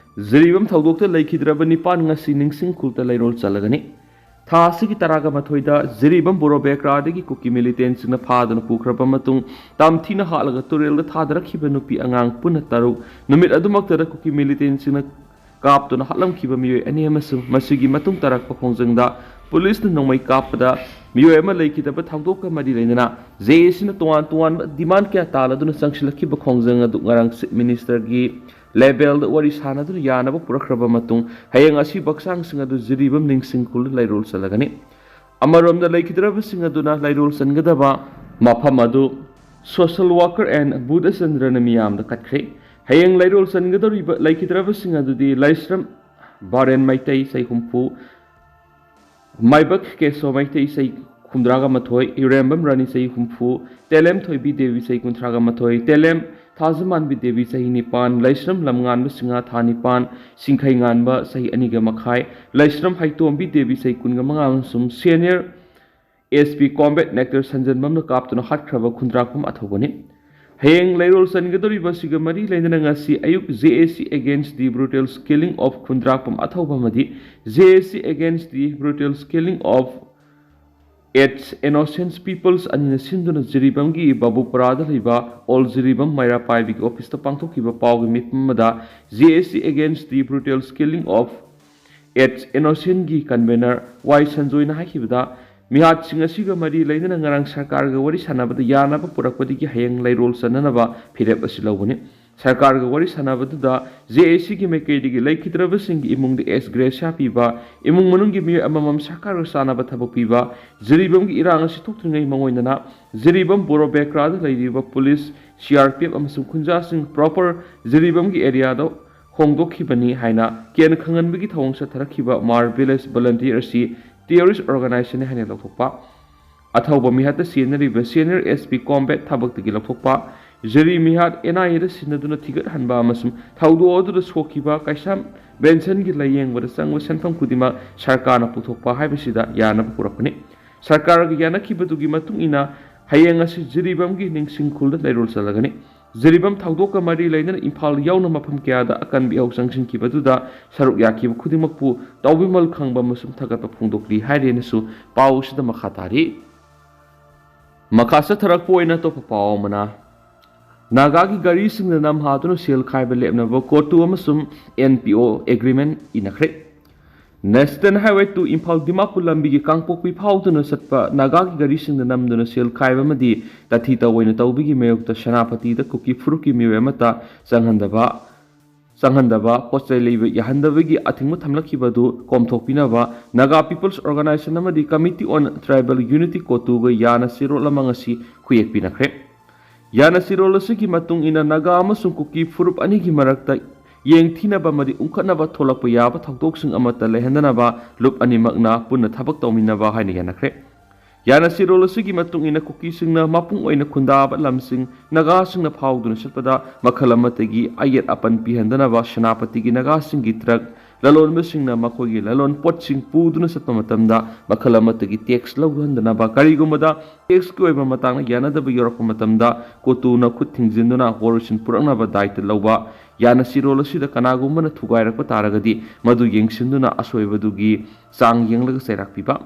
ꯖꯤꯔꯤꯕꯥꯝ ꯊꯧꯗꯣꯛꯇ ꯂꯩꯈꯤꯗ꯭ꯔꯕ ꯅꯤꯄꯥꯟ ꯉꯁꯤ ꯅꯤꯡꯁꯤꯡ ꯈꯨꯜꯗ ꯂꯩꯔꯣꯜ ꯆꯠꯂꯒꯅꯤ꯫ ꯊꯥ ꯑꯁꯤꯒꯤ ꯇꯔꯥꯒ ꯃꯥꯊꯣꯏꯗ ꯖꯤꯔꯤꯕꯥꯝ ꯕꯣꯔꯣ ꯕꯦꯀ꯭ꯔꯥꯗꯒꯤ ꯀꯨꯀꯤ ꯃꯤꯂꯤꯇꯦꯟꯁꯤꯡꯅ ꯐꯥꯗꯨꯅ ꯄꯨꯈ꯭ꯔꯕ ꯃꯇꯨꯡ, ꯇꯝꯊꯤꯅ ꯍꯥꯠꯂꯒ ꯇꯨꯔꯦꯜꯗ ꯊꯥꯗꯔꯛꯈꯤꯕ ꯅꯨꯄꯤ ꯑꯉꯥꯡ ꯄꯨꯟꯅ ꯇꯔꯨꯛ, ꯅꯨꯃꯤꯠ ꯑꯗꯨꯃꯛꯇꯗ ꯀꯨꯀꯤ ꯃꯤꯂꯤꯇꯦꯟꯁꯤꯡꯅ ꯀꯥꯞꯇꯨꯅ ꯍꯥꯠꯂꯝꯈꯤꯕ ꯃꯤꯑꯣꯏ ꯑꯅꯤ ꯑꯃꯁꯨꯡ ꯃꯁꯤꯒꯤ ꯃꯇꯨꯡ ꯇꯥꯔꯛꯄ ꯈꯣꯡꯖꯪꯗ ꯄꯨꯂꯤꯁꯅ ꯅꯣꯡꯃꯩ ꯀꯥꯞꯄꯗ ꯃꯤꯑꯣꯏ ꯑꯃ ꯂꯩꯈꯤꯗꯕ ꯊꯧꯗꯣꯛꯀ ꯃꯔꯤ ꯂꯩꯅꯅ ꯖꯦ ꯑꯦ ꯁꯤꯅ ꯇꯣꯉꯥꯟ ꯇꯣꯉꯥꯟꯕ ꯗꯤꯃꯥꯟ ꯀꯌꯥ ꯇꯥꯜꯂꯗꯨꯅ ꯆꯪꯁꯤꯜꯂꯛꯈꯤꯕ ꯈꯣꯡꯖꯪ ꯑꯗꯨ ꯉꯔꯥꯡ ꯆꯤꯐ ꯃꯤꯅꯤꯁꯇꯔꯒꯤ ꯂꯦꯚꯦꯜꯗ ꯋꯥꯔꯤ ꯁꯥꯟꯅꯗꯨꯅ ꯌꯥꯅꯕ ꯄꯨꯔꯛꯈ꯭ꯔꯕ ꯃꯇꯨꯡ, ꯍꯌꯦꯡ ꯑꯁꯤꯕꯨ ꯍꯛꯆꯥꯡꯁꯤꯡ ꯑꯗꯨ ꯖꯤꯔꯤꯕꯥꯝ ꯅꯤꯡꯁꯤꯡ ꯈꯨꯜ ꯂꯩꯔꯣꯜ ꯆꯠꯂꯒꯅꯤ꯫ ꯑꯃꯔꯣꯝꯗ, ꯂꯩꯈꯤꯗ꯭ꯔꯕꯁꯤꯡ ꯑꯗꯨꯅ ꯂꯩꯔꯣꯜ ꯆꯟꯒꯗꯕ ꯃꯐꯝ ꯑꯗꯨ social worker and ꯕꯨꯙꯆꯟꯗ꯭ꯔꯅ ꯃꯤꯌꯥꯝꯗ ꯀꯠꯈ꯭ꯔꯦ꯫ ꯍꯌꯦꯡ ꯂꯩꯔꯣꯜ ꯆꯟꯒꯗꯧꯔꯤꯕ ꯂꯩꯈꯤꯗ꯭ꯔꯕꯁꯤꯡ ꯑꯗꯨꯗꯤ ꯂꯥꯏꯁ꯭ꯔꯝ ꯕꯥꯔꯦꯟ ꯃꯩꯇꯩ, ꯆꯍꯤ ꯍꯨꯝꯐꯨ, ꯃꯥꯏꯕꯛ ꯀꯦꯁꯣ ꯃꯩꯇꯩ, ꯆꯍꯤ ꯍꯨꯝꯗ꯭ꯔꯥꯒ ꯃꯥꯊꯣꯏ, ꯏꯔꯦꯝꯕꯝ ꯔꯥꯅꯤ, ꯆꯍꯤ ꯍꯨꯝꯐꯨ, ꯇꯦꯂꯦꯝ ꯊꯣꯏꯕꯤ ꯗꯦꯕꯤ, ꯆꯍꯤ ꯀꯨꯟꯊ꯭ꯔꯥꯒ ꯃꯥꯊꯣꯏ, ꯇꯦꯂꯦꯝ ꯊꯥꯖꯃꯥꯟꯕꯤ ꯗꯦꯕꯤ, ꯆꯍꯤ ꯅꯤꯄꯥꯟ, ꯂꯩꯁ꯭ꯔꯝ ꯂꯝꯉꯥꯟꯕ ꯁꯤꯡꯍꯥ, ꯊꯥ ꯅꯤꯄꯥꯟ, ꯁꯤꯡꯈꯩ ꯉꯥꯟꯕ, ꯆꯍꯤ ꯑꯅꯤꯒ ꯃꯈꯥꯏ, ꯂꯩꯁ꯭ꯔꯝ ꯍꯩꯇꯣꯝꯕꯤ ꯗꯦꯕꯤ, ꯆꯍꯤ ꯀꯨꯟꯒ ꯃꯉꯥ, ꯑꯃꯁꯨꯡ ꯁꯦꯅꯤꯌꯔ ꯑꯦꯁ ꯄꯤ ꯀꯣꯝꯕꯦꯠ ꯅꯦꯛꯇꯔ ꯁꯟꯖꯟꯕꯝꯅ ꯀꯥꯞꯇꯨꯅ ꯍꯥꯠꯈ꯭ꯔꯕ ꯈꯨꯟꯗ꯭ꯔꯥꯛꯄꯝ ꯑꯊꯧꯕꯅꯤ꯫ ꯍꯌꯦꯡ ꯂꯩꯔꯣꯜ ꯆꯟꯒꯗꯧꯔꯤꯕ ꯑꯁꯤꯒ ꯃꯔꯤ ꯂꯩꯅꯅ ꯉꯁꯤ ꯑꯌꯨꯛ J A C against the brutal killing of ꯈꯨꯟꯗ꯭ꯔꯥꯛꯄꯝ ꯑꯊꯧꯕ ꯑꯃꯗꯤ J A C against the brutal killing of eight innocent peoples ꯑꯅꯤꯅ ꯁꯤꯟꯗꯨꯅ ꯖꯤꯔꯤꯕꯥꯝꯒꯤ ꯕꯥꯕꯨꯄꯨꯔꯥꯗ ꯂꯩꯕ ꯑꯣꯜ ꯖꯤꯔꯤꯕꯥꯝ ꯃꯩꯔꯥ ꯄꯥꯏꯕꯤꯒꯤ ꯑꯣꯐꯤꯁꯇ ꯄꯥꯡꯊꯣꯛꯈꯤꯕ ꯄꯥꯎꯒꯤ ꯃꯤꯐꯝ ꯑꯃꯗ J A C against the brutal killing of eight innocentꯒꯤ convener ꯋꯥꯏ ꯁꯟꯖꯣꯏꯅ ꯍꯥꯏꯈꯤꯕꯗ, ꯃꯤꯍꯥꯠꯁꯤꯡ ꯑꯁꯤꯒ ꯃꯔꯤ ꯂꯩꯅꯅ ꯉꯔꯥꯡ ꯁꯔꯀꯥꯔꯒ ꯋꯥꯔꯤ ꯁꯥꯟꯅꯕꯗ ꯌꯥꯅꯕ ꯄꯨꯔꯛꯄꯗꯒꯤ ꯍꯌꯦꯡ ꯂꯩꯔꯣꯜ ꯆꯟꯅꯅꯕ ꯐꯤꯔꯦꯞ ꯑꯁꯤ ꯂꯧꯕꯅꯤ꯫ ꯁꯔꯀꯥꯔꯒ ꯋꯥꯔꯤ ꯁꯥꯟꯅꯕꯗꯨꯗ ꯖꯦ ꯑꯦ ꯁꯤꯒꯤ ꯃꯥꯏꯀꯩꯗꯒꯤ ꯂꯩꯈꯤꯗ꯭ꯔꯕꯁꯤꯡꯒꯤ ꯏꯃꯨꯡꯗ ꯑꯦꯛꯁ ꯒ꯭ꯔꯦꯁꯤꯌꯥ ꯄꯤꯕ, ꯏꯃꯨꯡ ꯃꯅꯨꯡꯒꯤ ꯃꯤꯑꯣꯏ ꯑꯃꯃꯝ ꯁꯔꯀꯥꯔꯒ ꯆꯥꯟꯅꯕ ꯊꯕꯛ ꯄꯤꯕ, ꯖꯤꯔꯤꯕꯥꯝꯒꯤ ꯏꯔꯥꯡ ꯑꯁꯤ ꯊꯣꯛꯇ꯭ꯔꯤꯉꯩ ꯃꯉꯣꯟꯗꯅ ꯖꯤꯔꯤꯕꯥꯝ ꯕꯣꯔꯣ ꯕꯦꯀ꯭ꯔꯥꯗ ꯂꯩꯔꯤꯕ police, C R P F ꯑꯃꯁꯨꯡ ꯈꯨꯟꯖꯥꯁꯤꯡ ꯄ꯭ꯔꯣꯄꯔ ꯖꯤꯔꯤꯕꯥꯝꯒꯤ ꯑꯦꯔꯤꯌꯥꯗ ꯍꯣꯡꯗꯣꯛꯈꯤꯕꯅꯤ ꯍꯥꯏꯅ ꯀꯦꯟ ꯈꯪꯍꯟꯕꯒꯤ ꯊꯧꯑꯣꯡ ꯆꯠꯊꯔꯛꯈꯤꯕ ꯃꯥꯔ ꯚꯤꯂꯦꯖ ꯚꯣꯂꯟꯇꯤꯌꯔ ꯑꯁꯤ ꯇꯦꯔꯣꯔꯤꯁ ꯑꯣꯔꯒꯅꯥꯏꯖꯦꯁꯟꯅꯤ ꯍꯥꯏꯅ ꯂꯧꯊꯣꯛꯄ, ꯑꯊꯧꯕ ꯃꯤꯍꯥꯠꯇ ꯁꯤꯖꯤꯟꯅꯔꯤꯕ ꯁꯦꯅꯤꯌꯔ ꯑꯦꯁ ꯄꯤ ꯀꯣꯝꯕꯦꯠ ꯊꯕꯛꯇꯒꯤ ꯂꯧꯊꯣꯛꯄ, ꯖꯤꯔꯤ ꯃꯤꯍꯥꯠ ꯑꯦꯟ ꯑꯥꯏ ꯑꯦꯗ ꯁꯤꯟꯅꯗꯨꯅ ꯊꯤꯒꯠꯍꯟꯕ ꯑꯃꯁꯨꯡ ꯊꯧꯗꯣꯛ ꯑꯗꯨꯗ ꯁꯣꯛꯈꯤꯕ ꯀꯩꯁꯥꯝ ꯕꯦꯟꯁꯟꯒꯤ ꯂꯥꯏꯌꯦꯡꯕꯗ ꯆꯪꯕ ꯁꯦꯟꯐꯝ ꯈꯨꯗꯤꯡꯃꯛ ꯁꯔꯀꯥꯔꯅ ꯄꯨꯊꯣꯛꯄ ꯍꯥꯏꯕꯁꯤꯗ ꯌꯥꯅꯕ ꯄꯨꯔꯛꯄꯅꯤ꯫ ꯁꯔꯀꯥꯔꯒ ꯌꯥꯅꯈꯤꯕꯗꯨꯒꯤ ꯃꯇꯨꯡ ꯏꯟꯅ ꯍꯌꯦꯡ ꯑꯁꯤ ꯖꯤꯔꯤꯕꯥꯝꯒꯤ ꯅꯤꯡꯁꯤꯡ ꯈꯨꯜꯗ ꯂꯩꯔꯣꯜ ꯆꯠꯂꯒꯅꯤ꯫ ꯖꯤꯔꯤꯕꯥꯝ ꯊꯧꯗꯣꯛꯀ ꯃꯔꯤ ꯂꯩꯅꯅ ꯏꯝꯐꯥꯜ ꯌꯥꯎꯅ ꯃꯐꯝ ꯀꯌꯥꯗ ꯑꯀꯟꯕ ꯏꯍꯧ ꯆꯪꯁꯤꯟꯈꯤꯕꯗꯨꯗ ꯁꯔꯨꯛ ꯌꯥꯈꯤꯕ ꯈꯨꯗꯤꯡꯃꯛꯄꯨ ꯇꯥꯎꯕꯤꯃꯜ ꯈꯪꯕ ꯑꯃꯁꯨꯡ ꯊꯥꯒꯠꯄ ꯐꯣꯡꯗꯣꯛꯂꯤ ꯍꯥꯏꯔꯦꯅꯁꯨ ꯄꯥꯎ ꯑꯁꯤꯗ ꯃꯈꯥ ꯇꯥꯔꯤ꯫ ꯃꯈꯥ ꯆꯠꯊꯔꯛꯄ ꯑꯣꯏꯅ ꯑꯇꯣꯞꯄ ꯄꯥꯎ ꯑꯃꯅ, ꯅꯥꯒꯥꯒꯤ ꯒꯥꯔꯤꯁꯤꯡꯗ ꯅꯝ ꯍꯥꯗꯨꯅ ꯁꯦꯜ ꯈꯥꯏꯕ ꯂꯦꯞꯅꯕ ꯀꯣꯇꯨ ꯑꯃꯁꯨꯡ ꯑꯦꯟ ꯄꯤ ꯑꯣ ꯑꯦꯒ꯭ꯔꯤꯃꯦꯟ ꯏꯅꯈ꯭ꯔꯦ꯫ National highway two Imphal Dimapur ꯂꯝꯕꯤꯒꯤ ꯀꯥꯡꯄꯣꯛꯄꯤ ꯐꯥꯎꯗꯨꯅ ꯆꯠꯄ ꯅꯥꯒꯥꯒꯤ ꯒꯥꯔꯤꯁꯤꯡꯗ ꯅꯝꯗꯨꯅ ꯁꯦꯜ ꯈꯥꯏꯕ ꯑꯃꯗꯤ ꯇꯥꯊꯤ ꯇꯧꯑꯣꯏꯅ ꯇꯧꯕꯒꯤ ꯃꯥꯌꯣꯛꯇ ꯁꯦꯅꯥꯄꯇꯤꯗ ꯀꯨꯀꯤ ꯐꯨꯔꯨꯞꯀꯤ ꯃꯤꯑꯣꯏ ꯑꯃꯠꯇ ꯆꯪꯍꯟꯗꯕ, ꯆꯪꯍꯟꯗꯕ, ꯄꯣꯠ ꯆꯩ ꯂꯩꯕ ꯌꯥꯍꯟꯗꯕꯒꯤ ꯑꯊꯤꯡꯕ ꯊꯝꯂꯛꯈꯤꯕ ꯑꯗꯨ ꯀꯣꯝꯊꯣꯛꯄꯤꯅꯕ ꯅꯥꯒꯥ ꯄꯤꯄꯜꯁ ꯑꯣꯔꯒꯅꯥꯏꯖꯦꯁꯟ ꯑꯃꯗꯤ ꯀꯃꯤꯇꯤ ꯑꯣꯟ ꯇ꯭ꯔꯥꯏꯕꯦꯜ ꯌꯨꯅꯤꯇꯤ ꯀꯣꯇꯨꯒ ꯌꯥꯅ ꯆꯦꯔꯣꯜ ꯑꯃ ꯉꯁꯤ ꯈꯨꯌꯦꯛ ꯄꯤꯅꯈ꯭ꯔꯦ꯫ ꯌꯥꯅ ꯆꯦꯔꯣꯜ ꯑꯁꯤꯒꯤ ꯃꯇꯨꯡ ꯏꯟꯅ ꯅꯥꯒꯥ ꯑꯃꯁꯨꯡ ꯀꯨꯀꯤ ꯐꯨꯔꯨꯞ ꯑꯅꯤꯒꯤ ꯃꯔꯛꯇ ꯌꯦꯡꯊꯤꯅꯕ ꯑꯃꯗꯤ ꯎꯪꯈꯠꯅꯕ ꯊꯣꯛꯂꯛꯄ ꯌꯥꯕ ꯊꯧꯗꯣꯛꯁꯤꯡ ꯑꯃꯠꯇ ꯂꯩꯍꯟꯗꯅꯕ ꯂꯨꯞ ꯑꯅꯤꯃꯛꯅ ꯄꯨꯟꯅ ꯊꯕꯛ ꯇꯧꯃꯤꯟꯅꯕ ꯍꯥꯏꯅ ꯌꯥꯅꯈ꯭ꯔꯦ꯫ ꯌꯥꯅ ꯆꯦꯔꯣꯜ ꯑꯁꯤꯒꯤ ꯃꯇꯨꯡ ꯏꯟꯅ ꯀꯨꯀꯤꯁꯤꯡꯅ ꯃꯄꯨꯡ ꯑꯣꯏꯅ ꯈꯨꯟꯗꯥꯕ ꯂꯝꯁꯤꯡ ꯅꯥꯒꯥꯁꯤꯡꯅ ꯐꯥꯎꯗꯨꯅ ꯆꯠꯄꯗ ꯃꯈꯜ ꯑꯃꯠꯇꯒꯤ ꯑꯌꯦꯠ ꯑꯄꯟ ꯄꯤꯍꯟꯗꯅꯕ ꯁꯦꯅꯥꯄꯇꯤꯒꯤ ꯅꯥꯒꯥꯁꯤꯡꯒꯤ ꯇ꯭ꯔꯛ ꯂꯂꯣꯟꯕꯁꯤꯡꯅ ꯃꯈꯣꯏꯒꯤ ꯂꯂꯣꯟ ꯄꯣꯠꯁꯤꯡ ꯄꯨꯗꯨꯅ ꯆꯠꯄ ꯃꯇꯝꯗ ꯃꯈꯜ ꯑꯃꯠꯇꯒꯤ ꯇꯦꯛꯁ ꯂꯧꯍꯟꯗꯅꯕ, ꯀꯔꯤꯒꯨꯝꯕꯗ ꯇꯦꯛꯁꯀꯤ ꯑꯣꯏꯕ ꯃꯇꯥꯡꯗ ꯌꯥꯅꯗꯕ ꯌꯥꯎꯔꯛꯄ ꯃꯇꯝꯗ ꯀꯣꯇꯨꯅ ꯈꯨꯠ ꯊꯤꯡꯖꯤꯟꯗꯨꯅ ꯋꯥꯔꯣꯏꯁꯤꯟ ꯄꯨꯔꯛꯅꯕ ꯗꯥꯏꯇ ꯂꯧꯕ꯫ ꯌꯥꯅ ꯆꯦꯔꯣꯜ ꯑꯁꯤꯗ ꯀꯅꯥꯒꯨꯝꯕꯅ ꯊꯨꯒꯥꯏꯔꯛꯄ ꯇꯥꯔꯒꯗꯤ ꯃꯗꯨ ꯌꯦꯡꯁꯤꯟꯗꯨꯅ ꯑꯁꯣꯏꯕꯗꯨꯒꯤ ꯆꯥꯡ ꯌꯦꯡꯂꯒ ꯆꯩꯔꯥꯛ ꯄꯤꯕ꯫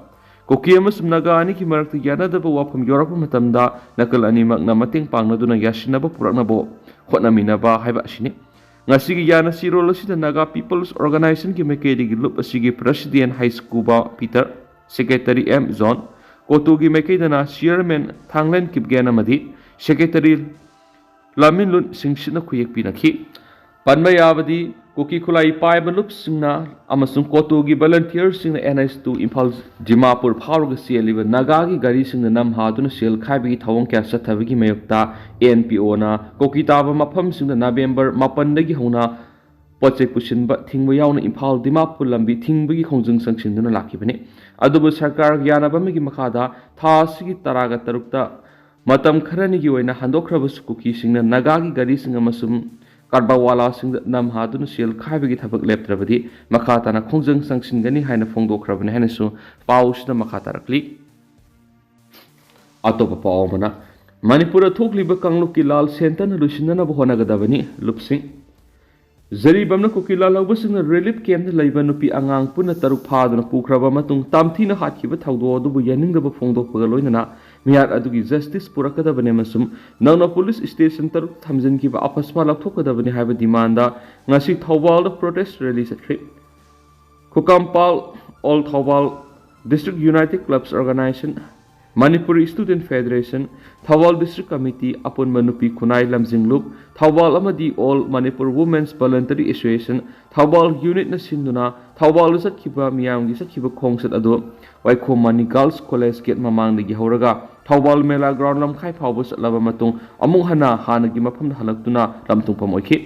ꯀꯨꯀꯤ ꯑꯃꯁꯨꯡ ꯅꯥꯒꯥ ꯑꯅꯤꯒꯤ ꯃꯔꯛꯇ ꯌꯥꯅꯗꯕ ꯋꯥꯐꯝ ꯌꯥꯎꯔꯛꯄ ꯃꯇꯝꯗ ꯅꯥꯀꯜ ꯑꯅꯤꯃꯛꯅ ꯃꯇꯦꯡ ꯄꯥꯡꯅꯗꯨꯅ ꯌꯥꯁꯤꯟꯅꯕ ꯄꯨꯔꯛꯅꯕ ꯍꯣꯠꯅꯃꯤꯟꯅꯕ ꯍꯥꯏꯕ ꯑꯁꯤꯅꯤ꯫ ꯉꯁꯤꯒꯤ ꯌꯥꯅ ꯆꯦꯔꯣꯜ ꯑꯁꯤꯗ ꯅꯥꯒꯥ ꯄꯤꯄꯜꯁ ꯑꯣꯔꯒꯅꯥꯏꯖꯦꯁꯟꯒꯤ ꯃꯥꯏꯀꯩꯗꯒꯤ ꯂꯨꯞ ꯑꯁꯤꯒꯤ ꯄ꯭ꯔꯁꯤꯗꯦꯟ ꯍꯩꯁꯀꯨꯕꯥ ꯄꯤꯇꯔ, ꯁꯦꯀ꯭ꯔꯦꯇꯔꯤ ꯑꯦꯝ ꯖꯣꯟ, ꯀꯣꯇꯨꯒꯤ ꯃꯥꯏꯀꯩꯗꯅ ꯆꯤꯌꯔꯃꯦꯟ ꯊꯥꯡꯂꯦꯟ ꯀꯤꯞꯒꯦꯟ ꯑꯃꯗꯤ ꯁꯦꯀ꯭ꯔꯦꯇꯔꯤ ꯂꯝꯃꯤꯟꯂꯨꯟ ꯁꯤꯡꯁꯤꯠꯅ ꯈꯨꯌꯦꯛ ꯄꯤꯅꯈꯤ꯫ ꯄꯟꯕ ꯌꯥꯕꯗꯤ, ꯀꯨꯀꯤ ꯈꯨꯠꯂꯥꯏ ꯄꯥꯏꯕ ꯂꯨꯞꯁꯤꯡꯅ ꯑꯃꯁꯨꯡ ꯀꯣꯇꯣꯒꯤ ꯚꯣꯂꯟꯇꯤꯌꯔꯁꯤꯡꯅ NH two ꯏꯝꯐꯥꯜ ꯗꯤꯃꯥꯄꯨꯔ ꯐꯥꯎꯔꯒ ꯆꯦꯜꯂꯤꯕ ꯅꯥꯒꯥꯒꯤ ꯒꯥꯔꯤꯁꯤꯡꯅ ꯅꯝꯍꯥꯗꯨꯅ ꯁꯦꯜ ꯈꯥꯏꯕꯒꯤ ꯊꯧꯑꯣꯡ ꯀꯌꯥ ꯆꯠꯊꯕꯒꯤ ꯃꯥꯌꯣꯛꯇ ꯑꯦꯟ ꯄꯤ ꯑꯣꯅ ꯀꯨꯀꯤ ꯇꯥꯕ ꯃꯐꯝꯁꯤꯡꯗ ꯅꯕꯦꯝꯕꯔ ꯃꯥꯄꯟꯗꯒꯤ ꯍꯧꯅ ꯄꯣꯠ ꯆꯩ ꯄꯨꯁꯤꯟꯕ ꯊꯤꯡꯕ ꯌꯥꯎꯅ ꯏꯝꯐꯥꯜ ꯗꯤꯃꯥꯄꯨꯔ ꯂꯝꯕꯤ ꯊꯤꯡꯕꯒꯤ ꯈꯣꯡꯖꯪ ꯆꯪꯁꯤꯟꯗꯨꯅ ꯂꯥꯛꯈꯤꯕꯅꯤ꯫ ꯑꯗꯨꯕꯨ ꯁꯔꯀꯥꯔꯒ ꯌꯥꯅꯕ ꯑꯃꯒꯤ ꯃꯈꯥꯗ ꯊꯥ ꯑꯁꯤꯒꯤ ꯇꯔꯥꯒ ꯇꯔꯨꯛꯇ ꯃꯇꯝ ꯈꯔꯅꯤꯒꯤ ꯑꯣꯏꯅ ꯍꯟꯗꯣꯛꯈ꯭ꯔꯕꯁꯨ ꯀꯨꯀꯤꯁꯤꯡꯅ ꯅꯥꯒꯥꯒꯤ ꯒꯥꯔꯤꯁꯤꯡ ꯑꯃꯁꯨꯡ ꯀꯥꯔꯕꯥꯋꯥꯂꯥꯁꯤꯡꯗ ꯅꯝꯍꯥꯗꯨꯅ ꯁꯦꯜ ꯈꯥꯏꯕꯒꯤ ꯊꯕꯛ ꯂꯦꯞꯇ꯭ꯔꯕꯗꯤ ꯃꯈꯥ ꯇꯥꯅ ꯈꯣꯡꯖꯪ ꯆꯪꯁꯤꯟꯒꯅꯤ ꯍꯥꯏꯅ ꯐꯣꯡꯗꯣꯛꯈ꯭ꯔꯕꯅꯤ ꯍꯥꯏꯅꯁꯨ ꯄꯥꯎꯁꯤꯗ ꯃꯈꯥ ꯇꯥꯔꯛꯂꯤ꯫ ꯑꯇꯣꯞꯄ ꯄꯥꯎ ꯑꯃꯅ, ꯃꯅꯤꯄꯨꯔꯗ ꯊꯣꯛꯂꯤꯕ ꯀꯥꯡꯂꯨꯞꯀꯤ ꯂꯥꯜ ꯁꯦꯟꯇꯔꯅ ꯂꯣꯏꯁꯤꯟꯅꯅꯕ ꯍꯣꯠꯅꯒꯗꯕꯅꯤ, ꯂꯨꯞꯁꯤꯡ꯫ ꯖꯔꯤꯕꯝꯅ ꯀꯨꯀꯤ ꯂꯥꯜꯍꯧꯕꯁꯤꯡꯅ ꯔꯤꯂꯤꯐ ꯀꯦꯝꯞꯇ ꯂꯩꯕ ꯅꯨꯄꯤ ꯑꯉꯥꯡ ꯄꯨꯟꯅ ꯇꯔꯨꯛ ꯐꯥꯗꯨꯅ ꯄꯨꯈ꯭ꯔꯕ ꯃꯇꯨꯡ ꯇꯝꯊꯤꯅ ꯍꯥꯠꯈꯤꯕ ꯊꯧꯗꯣꯛ ꯑꯗꯨꯕꯨ ꯌꯥꯅꯤꯡꯗꯕ ꯐꯣꯡꯗꯣꯛꯄꯒ ꯂꯣꯏꯅꯅ ꯃꯤꯍꯥꯠ ꯑꯗꯨꯒꯤ ꯖꯁꯇꯤꯁ ꯄꯨꯔꯛꯀꯗꯕꯅꯤ ꯑꯃꯁꯨꯡ ꯅꯧꯅ ꯄꯨꯂꯤꯁ ꯁ꯭ꯇꯦꯁꯟ ꯇꯔꯨꯛ ꯊꯝꯖꯤꯟꯈꯤꯕ ꯑꯐꯁꯄꯥ ꯂꯧꯊꯣꯛꯀꯗꯕꯅꯤ ꯍꯥꯏꯕ ꯗꯤꯃꯥꯟꯗ ꯉꯁꯤ ꯊꯧꯕꯥꯜꯗ ꯄ꯭ꯔꯣꯇꯦꯁ ꯔꯦꯂꯤ ꯆꯠꯈ꯭ꯔꯤ꯫ ꯈꯨꯀꯥꯝꯄꯥꯜ all Thoubal district united clubs organization, Manipuri student federation, Thoubal district committee, ꯑꯄꯨꯟꯕ ꯅꯨꯄꯤ ꯈꯨꯟꯅꯥꯏ ꯂꯝꯖꯤꯡ ꯂꯨꯞ ꯊꯧꯕꯥꯜ ꯑꯃꯗꯤ all Manipur women's voluntary association Thoubal ꯌꯨꯅꯤꯠꯅ ꯁꯤꯟꯗꯨꯅ ꯊꯧꯕꯥꯜꯗ ꯆꯠꯈꯤꯕ ꯃꯤꯌꯥꯝꯒꯤ ꯆꯠꯈꯤꯕ ꯈꯣꯡꯆꯠ ꯑꯗꯨ ꯋꯥꯏꯈꯣꯝ ꯃꯅꯤ ꯒꯥꯔꯜꯁ ꯀꯣꯂꯦꯖ ꯒꯦꯠ ꯃꯃꯥꯡꯗꯒꯤ ꯍꯧꯔꯒ ꯊꯧꯕꯥꯜ ꯃꯦꯂꯥ ꯒ꯭ꯔꯥꯎꯟ ꯂꯝꯈꯥꯏ ꯐꯥꯎꯕ ꯆꯠꯂꯕ ꯃꯇꯨꯡ ꯑꯃꯨꯛ ꯍꯟꯅ ꯍꯥꯟꯅꯒꯤ ꯃꯐꯝꯗ ꯍꯜꯂꯛꯇꯨꯅ ꯂꯝ ꯊꯨꯡꯐꯝ ꯑꯣꯏꯈꯤ꯫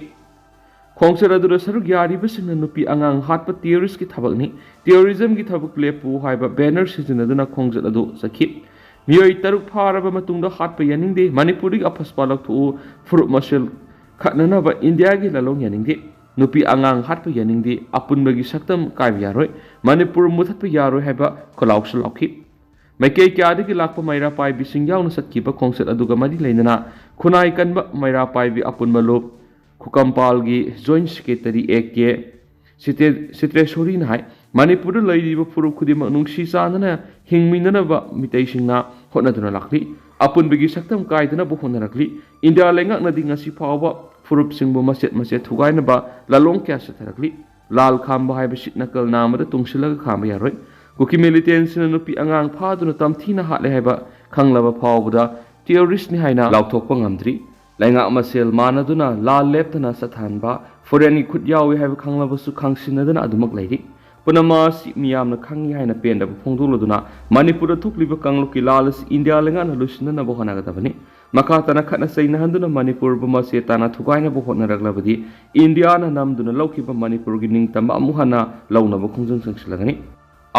ꯈꯣꯡꯆꯠ ꯑꯗꯨꯗ ꯁꯔꯨꯛ ꯌꯥꯔꯤꯕꯁꯤꯡꯅ ꯅꯨꯄꯤ ꯑꯉꯥꯡ ꯍꯥꯠꯄ ꯇꯦꯔꯣꯔꯤꯁ꯭ꯠꯀꯤ ꯊꯕꯛꯅꯤ, ꯇꯦꯔꯣꯔꯤꯖꯝꯒꯤ ꯊꯕꯛ ꯂꯦꯞꯄꯨ ꯍꯥꯏꯕ ꯕꯦꯅꯔ ꯁꯤꯖꯤꯟꯅꯗꯨꯅ ꯈꯣꯡꯆꯠ ꯑꯗꯨ ꯆꯠꯈꯤ꯫ ꯃꯤꯑꯣꯏ ꯇꯔꯨꯛ ꯐꯥꯔꯕ ꯃꯇꯨꯡꯗ ꯍꯥꯠꯄ ꯌꯥꯅꯤꯡꯗꯦ, ꯃꯅꯤꯄꯨꯔꯗꯒꯤ ꯑꯐꯁꯄꯥ ꯂꯧꯊꯣꯛꯎ, ꯐꯨꯔꯨꯞ ꯃꯁꯦꯜ ꯈꯠꯅꯅꯕ ꯏꯟꯗꯤꯌꯥꯒꯤ ꯂꯥꯂꯣꯡ ꯌꯥꯅꯤꯡꯗꯦ, ꯅꯨꯄꯤ ꯑꯉꯥꯡ ꯍꯥꯠꯄ ꯌꯥꯅꯤꯡꯗꯦ, ꯑꯄꯨꯟꯕꯒꯤ ꯁꯛꯇꯝ ꯀꯥꯏꯕ ꯌꯥꯔꯣꯏ, ꯃꯅꯤꯄꯨꯔ ꯃꯨꯊꯠꯄ ꯌꯥꯔꯣꯏ ꯍꯥꯏꯕ ꯈꯣꯜꯂꯥꯎꯁꯨ ꯂꯥꯎꯈꯤ꯫ ꯃꯥꯏꯀꯩ ꯀꯌꯥꯗꯒꯤ ꯂꯥꯛꯄ ꯃꯩꯔꯥ ꯄꯥꯏꯕꯤꯁꯤꯡ ꯌꯥꯎꯅ ꯆꯠꯈꯤꯕ ꯈꯣꯡꯆꯠ ꯑꯗꯨꯒ ꯃꯔꯤ ꯂꯩꯅꯅ ꯈꯨꯟꯅꯥꯏ ꯀꯟꯕ ꯃꯩꯔꯥ ꯄꯥꯏꯕꯤ ꯑꯄꯨꯟꯕ ꯂꯨꯞ ꯈꯨꯀꯝꯄꯥꯜꯒꯤ ꯖꯣꯏꯟꯠ ꯁꯦꯀ꯭ꯔꯦꯇꯔꯤ ꯑꯦ ꯀꯦ ꯁꯤꯇꯦ-, ꯁꯤꯇ꯭ꯔꯦꯁꯣꯔꯤꯅ ꯍꯥꯏ, ꯃꯅꯤꯄꯨꯔꯗ ꯂꯩꯔꯤꯕ ꯐꯨꯔꯨꯞ ꯈꯨꯗꯤꯡꯃꯛ ꯅꯨꯡꯁꯤ ꯆꯥꯟꯅꯅ ꯍꯤꯡꯃꯤꯟꯅꯅꯕ ꯃꯤꯇꯩꯁꯤꯡꯅ ꯍꯣꯠꯅꯗꯨꯅ ꯂꯥꯛꯂꯤ꯫ ꯑꯄꯨꯟꯕꯒꯤ ꯁꯛꯇꯝ ꯀꯥꯏꯗꯅꯕ ꯍꯣꯠꯅꯔꯛꯂꯤ꯫ ꯏꯟꯗꯤꯌꯥ ꯂꯩꯉꯥꯛꯅꯗꯤ ꯉꯁꯤ ꯐꯥꯎꯕ ꯐꯨꯔꯨꯞꯁꯤꯡꯕꯨ ꯃꯆꯦꯠ ꯃꯆꯦꯠ ꯊꯨꯒꯥꯏꯅꯕ ꯂꯥꯂꯣꯡ ꯀꯌꯥ ꯆꯠꯊꯔꯛꯂꯤ꯫ ꯂꯥꯜ ꯈꯥꯝꯕ ꯍꯥꯏꯕꯁꯤ ꯅꯀꯜ ꯅꯥꯝꯃꯗ ꯇꯨꯡꯁꯤꯜꯂꯒ ꯈꯥꯝꯕ ꯌꯥꯔꯣꯏ꯫ ꯀꯨꯀꯤ ꯃꯤꯂꯤꯇꯦꯟꯁꯤꯅ ꯅꯨꯄꯤ ꯑꯉꯥꯡ ꯐꯥꯗꯨꯅ ꯇꯝꯊꯤꯅ ꯍꯥꯠꯂꯦ ꯍꯥꯏꯕ ꯈꯪꯂꯕ ꯐꯥꯎꯕꯗ ꯇꯦꯔꯣꯔꯤꯁ꯭ꯠꯅꯤ ꯍꯥꯏꯅ ꯂꯥꯎꯊꯣꯛꯄ ꯉꯝꯗ꯭ꯔꯤ꯫ ꯂꯩꯉꯥꯛ ꯃꯁꯦꯜ ꯃꯥꯟꯅꯗꯨꯅ ꯂꯥꯜ ꯂꯦꯞꯇꯅ ꯆꯠꯊꯍꯟꯕ, ꯐꯣꯔꯦꯟꯒꯤ ꯈꯨꯠ ꯌꯥꯎꯏ ꯍꯥꯏꯕ ꯈꯪꯂꯕꯁꯨ ꯈꯪꯁꯤꯟꯅꯗꯅ ꯑꯗꯨꯃꯛ ꯂꯩꯔꯤ꯫ ꯄꯨꯝꯅꯃꯛ ꯑꯁꯤ ꯃꯤꯌꯥꯝꯅ ꯈꯪꯏ ꯍꯥꯏꯅ ꯄꯦꯟꯗꯕ ꯐꯣꯡꯗꯣꯛꯂꯗꯨꯅ ꯃꯅꯤꯄꯨꯔꯗ ꯊꯣꯛꯂꯤꯕ ꯀꯥꯡꯂꯨꯞꯀꯤ ꯂꯥꯜ ꯑꯁꯤ ꯏꯟꯗꯤꯌꯥ ꯂꯩꯉꯥꯛꯅ ꯂꯣꯏꯁꯤꯟꯅꯅꯕ ꯍꯣꯠꯅꯒꯗꯕꯅꯤ꯫ ꯃꯈꯥ ꯇꯥꯅ ꯈꯠꯅ ꯆꯩꯅꯍꯟꯗꯨꯅ ꯃꯅꯤꯄꯨꯔꯕꯨ ꯃꯆꯦ ꯇꯥꯅ ꯊꯨꯒꯥꯏꯅꯕ ꯍꯣꯠꯅꯔꯛꯂꯕꯗꯤ ꯏꯟꯗꯤꯌꯥꯅ ꯅꯝꯗꯨꯅ ꯂꯧꯈꯤꯕ ꯃꯅꯤꯄꯨꯔꯒꯤ ꯅꯤꯡꯇꯝꯕ ꯑꯃꯨꯛ ꯍꯟꯅ ꯂꯧꯅꯕ ꯈꯣꯡꯖꯪ ꯆꯪꯁꯤꯜꯂꯒꯅꯤ꯫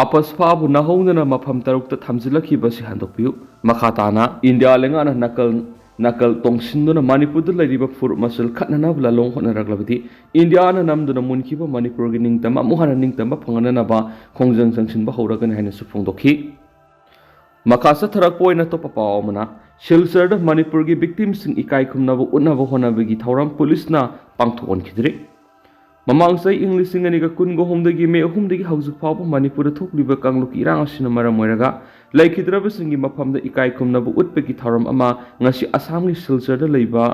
ꯑꯄꯁꯐꯥꯕꯨ ꯅꯥꯍꯧꯗꯅ ꯃꯐꯝ ꯇꯔꯨꯛꯇ ꯊꯝꯖꯤꯜꯂꯛꯈꯤꯕꯁꯤ ꯍꯟꯗꯣꯛꯄꯤꯌꯨ꯫ ꯃꯈꯥ ꯇꯥꯅ ꯏꯟꯗꯤꯌꯥ ꯂꯩꯉꯥꯛꯅ ꯅꯥꯀꯜ ꯅꯥꯀꯜ ꯇꯣꯡꯁꯤꯟꯗꯨꯅ ꯃꯅꯤꯄꯨꯔꯗ ꯂꯩꯔꯤꯕ ꯐꯨꯔꯨꯞ ꯃꯁꯦꯜ ꯈꯠꯅꯅꯕ ꯂꯥꯂꯣꯡ ꯍꯣꯠꯅꯔꯛꯂꯕꯗꯤ ꯏꯟꯗꯤꯌꯥꯅ ꯅꯝꯗꯨꯅ ꯃꯨꯟꯈꯤꯕ ꯃꯅꯤꯄꯨꯔꯒꯤ ꯅꯤꯡꯇꯝꯕ ꯑꯃꯨꯛ ꯍꯟꯅ ꯅꯤꯡꯇꯝꯕ ꯐꯪꯍꯟꯅꯅꯕ ꯈꯣꯡꯖꯪ ꯆꯪꯁꯤꯟꯕ ꯍꯧꯔꯒꯅꯤ ꯍꯥꯏꯅꯁꯨ ꯐꯣꯡꯗꯣꯛꯈꯤ꯫ ꯃꯈꯥ ꯆꯠꯊꯔꯛꯄ ꯑꯣꯏꯅ ꯑꯇꯣꯞꯄ ꯄꯥꯎ ꯑꯃꯅ, ꯁꯤꯜꯆꯔꯗ ꯃꯅꯤꯄꯨꯔꯒꯤ ꯚꯤꯛꯇꯤꯝꯁꯤꯡ ꯏꯀꯥꯏ ꯈꯨꯝꯅꯕ ꯎꯠꯅꯕ ꯍꯣꯠꯅꯕꯒꯤ ꯊꯧꯔꯝ ꯄꯨꯂꯤꯁꯅ ꯄꯥꯡꯊꯣꯛꯍꯟꯈꯤꯗ꯭ꯔꯤ꯫ ꯃꯃꯥꯡ ꯆꯍꯤ ꯏꯪ ꯂꯤꯁꯤꯡ ꯑꯅꯤꯒ ꯀꯨꯟꯒ ꯑꯍꯨꯝꯗꯒꯤ ꯃꯦ ꯑꯍꯨꯝꯗꯒꯤ ꯍꯧꯖꯤꯛ ꯐꯥꯎꯕ ꯃꯅꯤꯄꯨꯔꯗ ꯊꯣꯛꯂꯤꯕ ꯀꯥꯡꯂꯨꯞꯀꯤ ꯏꯔꯥꯡ ꯑꯁꯤꯅ ꯃꯔꯝ ꯑꯣꯏꯔꯒ ꯂꯩꯈꯤꯗ꯭ꯔꯕꯁꯤꯡꯒꯤ ꯃꯐꯝꯗ ꯏꯀꯥꯏ ꯈꯨꯝꯅꯕ ꯎꯠꯄꯒꯤ ꯊꯧꯔꯝ ꯑꯃ ꯉꯁꯤ ꯑꯁꯥꯝꯒꯤ ꯁꯤꯜꯆꯔꯗ ꯂꯩꯕ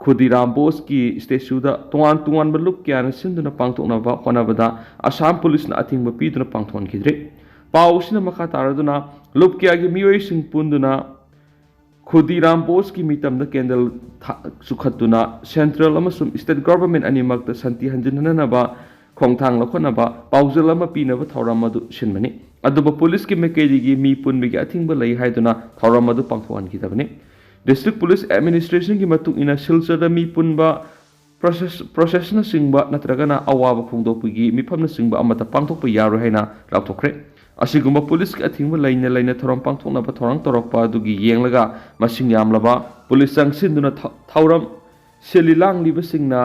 ꯈꯨꯗꯤꯔꯥꯝ ꯕꯣꯁꯀꯤ ꯁ꯭ꯇꯦꯆꯨꯗ ꯇꯣꯉꯥꯟ ꯇꯣꯉꯥꯟꯕ ꯂꯨꯞ ꯀꯌꯥꯅ ꯁꯤꯟꯗꯨꯅ ꯄꯥꯡꯊꯣꯛꯅꯕ ꯍꯣꯠꯅꯕꯗ ꯑꯁꯥꯝ ꯄꯨꯂꯤꯁꯅ ꯑꯊꯤꯡꯕ ꯄꯤꯗꯨꯅ ꯄꯥꯡꯊꯣꯛꯍꯟꯈꯤꯗ꯭ꯔꯤ꯫ ꯄꯥꯎ ꯑꯁꯤꯅ ꯃꯈꯥ ꯇꯥꯔꯗꯨꯅ ꯂꯨꯞ ꯀꯌꯥꯒꯤ ꯃꯤꯑꯣꯏꯁꯤꯡ ꯄꯨꯟꯗꯨꯅ ꯈꯨꯗꯤꯔꯥꯝ ꯕꯣꯁꯀꯤ ꯃꯤꯇꯝꯗ ꯀꯦꯟꯗꯜ ꯊꯥ-, ꯆꯨꯈꯠꯇꯨꯅ ꯁꯦꯟꯇ꯭ꯔꯦꯜ ꯑꯃꯁꯨꯡ ꯁ꯭ꯇꯦꯠ ꯒꯚꯔꯟꯃꯦꯟꯠ ꯑꯅꯤꯃꯛꯇ ꯁꯥꯟꯇꯤ ꯍꯟꯖꯤꯟꯅꯅꯕ ꯈꯣꯡꯊꯥꯡ ꯂꯧꯈꯠꯅꯕ ꯄꯥꯎꯖꯦꯜ ꯑꯃ ꯄꯤꯅꯕ ꯊꯧꯔꯝ ꯑꯗꯨ ꯁꯤꯟꯕꯅꯤ꯫ ꯑꯗꯨꯕꯨ ꯄꯨꯂꯤꯁꯀꯤ ꯃꯥꯏꯀꯩꯗꯒꯤ ꯃꯤ ꯄꯨꯟꯕꯒꯤ ꯑꯊꯤꯡꯕ ꯂꯩ ꯍꯥꯏꯗꯨꯅ ꯊꯧꯔꯝ ꯑꯗꯨ ꯄꯥꯡꯊꯣꯛꯍꯟꯈꯤꯗꯕꯅꯤ꯫ ꯗꯤꯁꯇ꯭ꯔꯤꯛ ꯄꯨꯂꯤꯁ ꯑꯦꯗꯃꯤꯅꯤꯁꯇ꯭ꯔꯦꯁꯟꯒꯤ ꯃꯇꯨꯡ ꯏꯟꯅ ꯁꯤꯜꯆꯔꯗ ꯃꯤ ꯄꯨꯟꯕ, ꯄ꯭ꯔꯣꯁꯦꯁ-, ꯄ꯭ꯔꯣꯁꯦꯁꯅꯆꯤꯡꯕ ꯅꯠꯇ꯭ꯔꯒꯅ ꯑꯋꯥꯕ ꯐꯣꯡꯗꯣꯛꯄꯒꯤ ꯃꯤꯐꯝꯅꯆꯤꯡꯕ ꯑꯃꯠꯇ ꯄꯥꯡꯊꯣꯛꯄ ꯌꯥꯔꯣꯏ ꯍꯥꯏꯅ ꯂꯥꯎꯊꯣꯛꯈ꯭ꯔꯦ꯫ ꯑꯁꯤꯒꯨꯝꯕ ꯄꯨꯂꯤꯁꯀꯤ ꯑꯊꯤꯡꯕ ꯂꯩꯅ ꯂꯩꯅ ꯊꯧꯔꯝ ꯄꯥꯡꯊꯣꯛꯅꯕ ꯊꯧꯔꯥꯡ ꯇꯧꯔꯛꯄ ꯑꯗꯨꯒꯤ ꯌꯦꯡꯂꯒ ꯃꯁꯤꯡ ꯌꯥꯝꯂꯕ ꯄꯨꯂꯤꯁ ꯆꯪꯁꯤꯟꯗꯨꯅ ꯊ-, ꯊꯧꯔꯝ ꯁꯤꯜꯂꯤ ꯂꯥꯡꯂꯤꯕꯁꯤꯡꯅ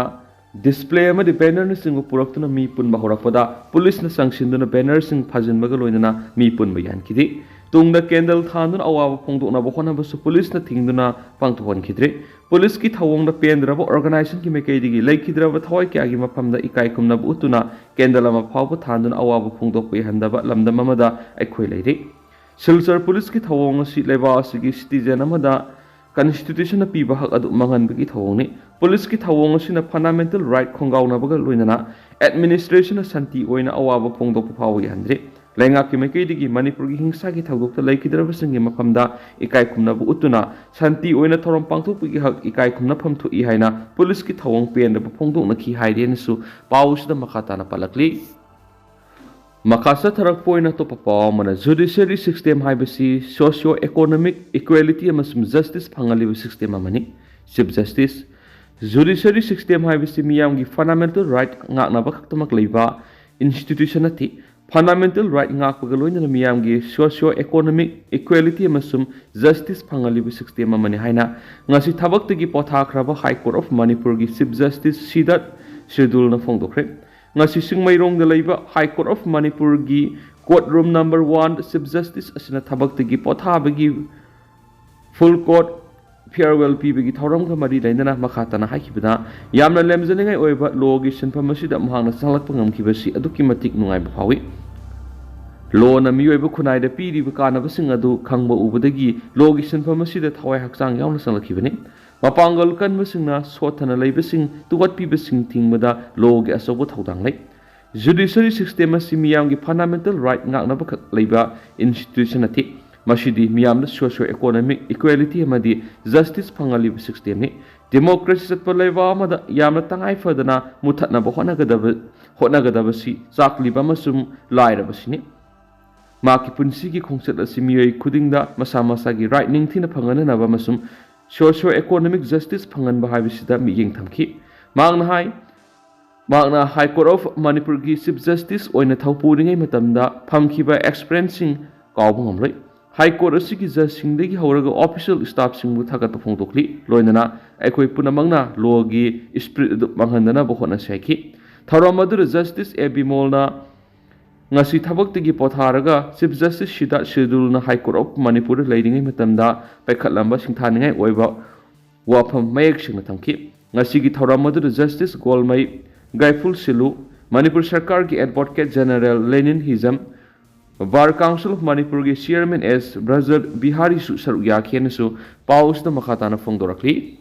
ꯗꯤꯁꯄ꯭ꯂꯦ ꯑꯃꯗꯤ ꯕꯦꯅꯔꯅꯆꯤꯡꯕ ꯄꯨꯔꯛꯇꯨꯅ ꯃꯤ ꯄꯨꯟꯕ ꯍꯧꯔꯛꯄꯗ ꯄꯨꯂꯤꯁꯅ ꯆꯪꯁꯤꯟꯗꯨꯅ ꯕꯦꯅꯔꯁꯤꯡ ꯐꯥꯖꯤꯟꯕꯒ ꯂꯣꯏꯅꯅ ꯃꯤ ꯄꯨꯟꯕ ꯌꯥꯍꯟꯈꯤꯗꯦ꯫ ꯇꯨꯡꯗ ꯀꯦꯟꯗꯜ ꯊꯥꯟꯗꯨꯅ ꯑꯋꯥꯕ ꯐꯣꯡꯗꯣꯛꯅꯕ ꯍꯣꯠꯅꯕꯁꯨ ꯄꯨꯂꯤꯁꯅ ꯊꯤꯡꯗꯨꯅ ꯄꯥꯡꯊꯣꯛꯍꯟꯈꯤꯗ꯭ꯔꯦ꯫ ꯄꯨꯂꯤꯁꯀꯤ ꯊꯧꯑꯣꯡꯗ ꯄꯦꯟꯗ꯭ꯔꯕ ꯑꯣꯔꯒꯅꯥꯏꯖꯦꯁꯟꯒꯤ ꯃꯥꯏꯀꯩꯗꯒꯤ ꯂꯩꯈꯤꯗ꯭ꯔꯕ ꯊꯋꯥꯏ ꯀꯌꯥꯒꯤ ꯃꯐꯝꯗ ꯏꯀꯥꯏ ꯈꯨꯝꯅꯕ ꯎꯠꯇꯨꯅ ꯀꯦꯟꯗꯜ ꯑꯃ ꯐꯥꯎꯕ ꯊꯥꯟꯗꯨꯅ ꯑꯋꯥꯕ ꯐꯣꯡꯗꯣꯛꯄ ꯌꯥꯍꯟꯗꯕ ꯂꯝꯗꯝ ꯑꯃꯗ ꯑꯩꯈꯣꯏ ꯂꯩꯔꯤ꯫ ꯁꯤꯜꯆꯔ ꯄꯨꯂꯤꯁꯀꯤ ꯊꯧꯑꯣꯡ ꯑꯁꯤ ꯂꯩꯕꯥꯛ ꯑꯁꯤꯒꯤ ꯁꯤꯇꯤꯖꯦꯟ ꯑꯃꯗ ꯀꯟꯁꯇꯤꯇ꯭ꯌꯨꯁꯟꯅ ꯄꯤꯕ ꯍꯛ ꯑꯗꯨ ꯃꯥꯡꯍꯟꯕꯒꯤ ꯊꯧꯑꯣꯡꯅꯤ꯫ ꯄꯨꯂꯤꯁꯀꯤ ꯊꯧꯑꯣꯡ ꯑꯁꯤꯅ ꯐꯟꯗꯥꯃꯦꯟꯇꯦꯜ ꯔꯥꯏꯠ ꯈꯣꯡꯒꯥꯎꯅꯕꯒ ꯂꯣꯏꯅꯅ ꯑꯦꯗꯃꯤꯅꯤꯁꯇ꯭ꯔꯦꯁꯟꯅ ꯁꯥꯟꯇꯤ ꯑꯣꯏꯅ ꯑꯋꯥꯕ ꯐꯣꯡꯗꯣꯛꯄ ꯐꯥꯎꯕ ꯌꯥꯍꯟꯗ꯭ꯔꯤ꯫ ꯂꯩꯉꯥꯛꯀꯤ ꯃꯥꯏꯀꯩꯗꯒꯤ ꯃꯅꯤꯄꯨꯔꯒꯤ ꯍꯤꯡꯁꯥꯒꯤ ꯊꯧꯗꯣꯛꯇ ꯂꯩꯈꯤꯗ꯭ꯔꯕꯁꯤꯡꯒꯤ ꯃꯐꯝꯗ ꯏꯀꯥꯏ ꯈꯨꯝꯅꯕ ꯎꯠꯇꯨꯅ ꯁꯥꯟꯇꯤ ꯑꯣꯏꯅ ꯊꯧꯔꯝ ꯄꯥꯡꯊꯣꯛꯄꯒꯤ ꯍꯛ ꯏꯀꯥꯏ ꯈꯨꯝꯅꯐꯝ ꯊꯣꯛꯏ ꯍꯥꯏꯅ ꯄꯨꯂꯤꯁꯀꯤ ꯊꯧꯑꯣꯡ ꯄꯦꯟꯗꯕ ꯐꯣꯡꯗꯣꯛꯅꯈꯤ ꯍꯥꯏꯔꯤ ꯍꯥꯏꯅꯁꯨ ꯄꯥꯎ ꯑꯁꯤꯗ ꯃꯈꯥ ꯇꯥꯅ ꯄꯜꯂꯛꯂꯤ꯫ ꯃꯈꯥ ꯆꯠꯊꯔꯛꯄ ꯑꯣꯏꯅ ꯑꯇꯣꯞꯄ ꯄꯥꯎ ꯑꯃꯅ, ꯖꯨꯗꯤꯁꯤꯌꯔꯤ ꯁꯤꯁꯇꯦꯝ ꯍꯥꯏꯕꯁꯤ ꯁꯣꯁꯤꯌꯣ ꯏꯀꯣꯅꯣꯃꯤꯛ ꯏꯀ꯭ꯋꯦꯂꯤꯇꯤ ꯑꯃꯁꯨꯡ ꯖꯁꯇꯤꯁ ꯐꯪꯍꯜꯂꯤꯕ ꯁꯤꯁꯇꯦꯝ ꯑꯃꯅꯤ꯫ ꯆꯤꯐ ꯖꯁꯇꯤꯁ, ꯖꯨꯗꯤꯁꯤꯌꯔꯤ ꯁꯤꯁꯇꯦꯝ ꯍꯥꯏꯕꯁꯤ ꯃꯤꯌꯥꯝꯒꯤ ꯐꯟꯗꯥꯃꯦꯟꯇꯦꯜ ꯔꯥꯏꯠ ꯉꯥꯛꯅꯕ ꯈꯛꯇꯃꯛ ꯂꯩꯕ ꯏꯟꯁꯇꯤꯇ꯭ꯌꯨꯁꯟ ꯅꯠꯇꯦ꯫ ꯐꯟꯗꯥꯃꯦꯟꯇꯦꯜ ꯔꯥꯏꯠ ꯉꯥꯛꯄꯒ ꯂꯣꯏꯅꯅ ꯃꯤꯌꯥꯝꯒꯤ ꯁꯣꯁꯤꯌꯣ ꯏꯀꯣꯅꯣꯃꯤꯛ ꯏꯀ꯭ꯋꯦꯂꯤꯇꯤ ꯑꯃꯁꯨꯡ ꯖꯁꯇꯤꯁ ꯐꯪꯍꯜꯂꯤꯕ ꯁꯤꯁꯇꯦꯝ ꯑꯃꯅꯤ ꯍꯥꯏꯅ ꯉꯁꯤ ꯊꯕꯛꯇꯒꯤ ꯄꯣꯊꯥꯈ꯭ꯔꯕ ꯍꯥꯏ ꯀꯣꯔꯠ ꯑꯣꯐ ꯃꯅꯤꯄꯨꯔꯒꯤ ꯆꯤꯐ ꯖꯁꯇꯤꯁ ꯁꯤꯗꯥꯠ ꯁꯤꯔꯗꯨꯜꯅ ꯐꯣꯡꯗꯣꯛꯈ꯭ꯔꯦ꯫ ꯉꯁꯤ ꯆꯤꯡꯃꯩꯔꯣꯡꯗ ꯂꯩꯕ ꯍꯥꯏ ꯀꯣꯔꯠ ꯑꯣꯐ ꯃꯅꯤꯄꯨꯔꯒꯤ ꯀꯣꯔꯠ ꯔꯨꯝ ꯅꯝꯕꯔ ꯋꯥꯟꯗ ꯆꯤꯐ ꯖꯁꯇꯤꯁ ꯑꯁꯤꯅ ꯊꯕꯛꯇꯒꯤ ꯄꯣꯊꯥꯕꯒꯤ ꯐꯨꯜ ꯀꯣꯔꯠ ꯐꯤꯌꯔꯋꯦꯜ ꯄꯤꯕꯒꯤ ꯊꯧꯔꯝꯒ ꯃꯔꯤ ꯂꯩꯅꯅ ꯃꯈꯥ ꯇꯥꯅ ꯍꯥꯏꯈꯤꯕꯗ, ꯌꯥꯝꯅ ꯂꯦꯝꯖꯅꯤꯡꯉꯥꯏ ꯑꯣꯏꯕ ꯂꯣꯒꯤ ꯁꯤꯟꯐꯝ ꯑꯁꯤꯗ ꯃꯍꯥꯛꯅ ꯆꯪꯂꯛꯄ ꯉꯝꯈꯤꯕꯁꯤ ꯑꯗꯨꯛꯀꯤ ꯃꯇꯤꯛ ꯅꯨꯡꯉꯥꯏꯕ ꯐꯥꯎꯏ꯫ ꯂꯣꯅ ꯃꯤꯑꯣꯏꯕ ꯈꯨꯟꯅꯥꯏꯗ ꯄꯤꯔꯤꯕ ꯀꯥꯟꯅꯕꯁꯤꯡ ꯑꯗꯨ ꯈꯪꯕ ꯎꯕꯗꯒꯤ ꯂꯣꯒꯤ ꯁꯤꯟꯐꯝ ꯑꯁꯤꯗ ꯊꯋꯥꯏ ꯍꯛꯆꯥꯡ ꯌꯥꯎꯅ ꯆꯪꯂꯛꯈꯤꯕꯅꯤ꯫ ꯃꯄꯥꯡꯒꯜ ꯀꯟꯕꯁꯤꯡꯅ ꯁꯣꯠꯊꯅ ꯂꯩꯕꯁꯤꯡ ꯇꯨꯍꯠꯄꯤꯕꯁꯤꯡ ꯊꯤꯡꯕꯗ ꯂꯣꯒꯤ ꯑꯆꯧꯕ ꯊꯧꯗꯥꯡ ꯂꯩ꯫ ꯖꯨꯗꯤꯁꯤꯌꯔꯤ ꯁꯤꯁꯇꯦꯝ ꯑꯁꯤ ꯃꯤꯌꯥꯝꯒꯤ ꯐꯟꯗꯥꯃꯦꯟꯇꯦꯜ ꯔꯥꯏꯠ ꯉꯥꯛꯅꯕꯈꯛ ꯂꯩꯕ ꯏꯟꯁꯇꯤꯇ꯭ꯌꯨꯁꯟ ꯅꯠꯇꯦ꯫ ꯃꯁꯤꯗꯤ ꯃꯤꯌꯥꯝꯗ ꯁꯣꯁꯤꯌꯣ ꯏꯀꯣꯅꯣꯃꯤꯛ ꯏꯀ꯭ꯋꯦꯂꯤꯇꯤ ꯑꯃꯗꯤ ꯖꯁꯇꯤꯁ ꯐꯪꯍꯜꯂꯤꯕ ꯁꯤꯁꯇꯦꯝꯅꯤ꯫ ꯗꯦꯃꯣꯀ꯭ꯔꯦꯁꯤ ꯆꯠꯄ ꯂꯩꯕꯥꯛ ꯑꯃꯗ ꯌꯥꯝꯅ ꯇꯉꯥꯏ ꯐꯗꯅ ꯃꯨꯊꯠꯅꯕ ꯍꯣꯠꯅꯒꯗꯕ, ꯍꯣꯠꯅꯒꯗꯕꯁꯤ ꯆꯥꯛꯂꯤꯕ ꯑꯃꯁꯨꯡ ꯂꯥꯏꯔꯕꯁꯤꯅꯤ꯫ ꯃꯍꯥꯛꯀꯤ ꯄꯨꯟꯁꯤꯒꯤ ꯈꯣꯡꯆꯠ ꯑꯁꯤ ꯃꯤꯑꯣꯏ ꯈꯨꯗꯤꯡꯗ ꯃꯁꯥ ꯃꯁꯥꯒꯤ ꯔꯥꯏꯠ ꯅꯤꯡꯊꯤꯅ ꯐꯪꯍꯟꯅꯕ ꯑꯃꯁꯨꯡ ꯁꯣꯁꯤꯌꯣ ꯏꯀꯣꯅꯣꯃꯤꯛ ꯖꯁꯇꯤꯁ ꯐꯪꯍꯟꯕ ꯍꯥꯏꯕꯁꯤꯗ ꯃꯤꯠꯌꯦꯡ ꯊꯝꯈꯤ꯫ ꯃꯍꯥꯛꯅ ꯍꯥꯏ, ꯃꯍꯥꯛꯅ ꯍꯥꯏ ꯀꯣꯔꯠ ꯑꯣꯐ ꯃꯅꯤꯄꯨꯔꯒꯤ ꯆꯤꯐ ꯖꯁꯇꯤꯁ ꯑꯣꯏꯅ ꯊꯧ ꯄꯨꯔꯤꯉꯩ ꯃꯇꯝꯗ ꯐꯪꯈꯤꯕ ꯑꯦꯛꯁꯄꯤꯔꯤꯌꯦꯟꯁꯁꯤꯡ ꯀꯥꯎꯕ ꯉꯝꯂꯣꯏ꯫ ꯍꯥꯏ ꯀꯣꯔꯠ ꯑꯁꯤꯒꯤ ꯖꯖꯁꯤꯡꯗꯒꯤ ꯍꯧꯔꯒ ꯑꯣꯐꯤꯁꯤꯌꯦꯜ ꯁ꯭ꯇꯥꯐꯁꯤꯡꯕꯨ ꯊꯥꯒꯠꯄ ꯐꯣꯡꯗꯣꯛꯂꯤ꯫ ꯂꯣꯏꯅꯅ ꯑꯩꯈꯣꯏ ꯄꯨꯝꯅꯃꯛꯅ ꯂꯣꯒꯤ ꯁ꯭ꯄꯤꯔꯤꯠ ꯑꯗꯨ ꯃꯥꯡꯍꯟꯗꯅꯕ ꯍꯣꯠꯅꯁꯤ ꯍꯥꯏꯈꯤ꯫ ꯊꯧꯔꯝ ꯑꯗꯨꯗ ꯖꯁꯇꯤꯁ ꯑꯦ ꯕꯤꯃꯣꯜꯅ ꯉꯁꯤ ꯊꯕꯛꯇꯒꯤ ꯄꯣꯊꯥꯔꯒ ꯆꯤꯐ ꯖꯁꯇꯤꯁ ꯁꯤꯗꯥꯔꯠ ꯁꯤꯔꯗꯨꯜꯅ ꯍꯥꯏ ꯀꯣꯔꯠ ꯑꯣꯐ ꯃꯅꯤꯄꯨꯔꯗ ꯂꯩꯔꯤꯉꯩ ꯃꯇꯝꯗ ꯄꯥꯏꯈꯠꯂꯝꯕ ꯁꯤꯡꯊꯥꯅꯤꯡꯉꯥꯏ ꯑꯣꯏꯕ ꯋꯥꯐꯝ ꯃꯌꯦꯛ ꯁꯦꯡꯅ ꯊꯝꯈꯤ꯫ ꯉꯁꯤꯒꯤ ꯊꯧꯔꯝ ꯑꯗꯨꯗ ꯖꯁꯇꯤꯁ ꯒꯣꯜꯃꯩ, ꯒꯥꯏꯐꯨꯜ ꯁꯤꯂꯨ, ꯃꯅꯤꯄꯨꯔ ꯁꯔꯀꯥꯔꯒꯤ advocate general Lenin Hijam, bar council of ꯃꯅꯤꯄꯨꯔꯒꯤ ꯆꯤꯌꯔꯃꯦꯟ ꯑꯦꯁ ꯕ꯭ꯔꯖ ꯕꯤꯍꯥꯔꯤꯁꯨ ꯁꯔꯨꯛ ꯌꯥꯈꯤ ꯍꯥꯏꯅꯁꯨ ꯄꯥꯎ ꯑꯁꯤꯗ ꯃꯈꯥ ꯇꯥꯅ ꯐꯣꯡꯗꯣꯔꯛꯂꯤ꯫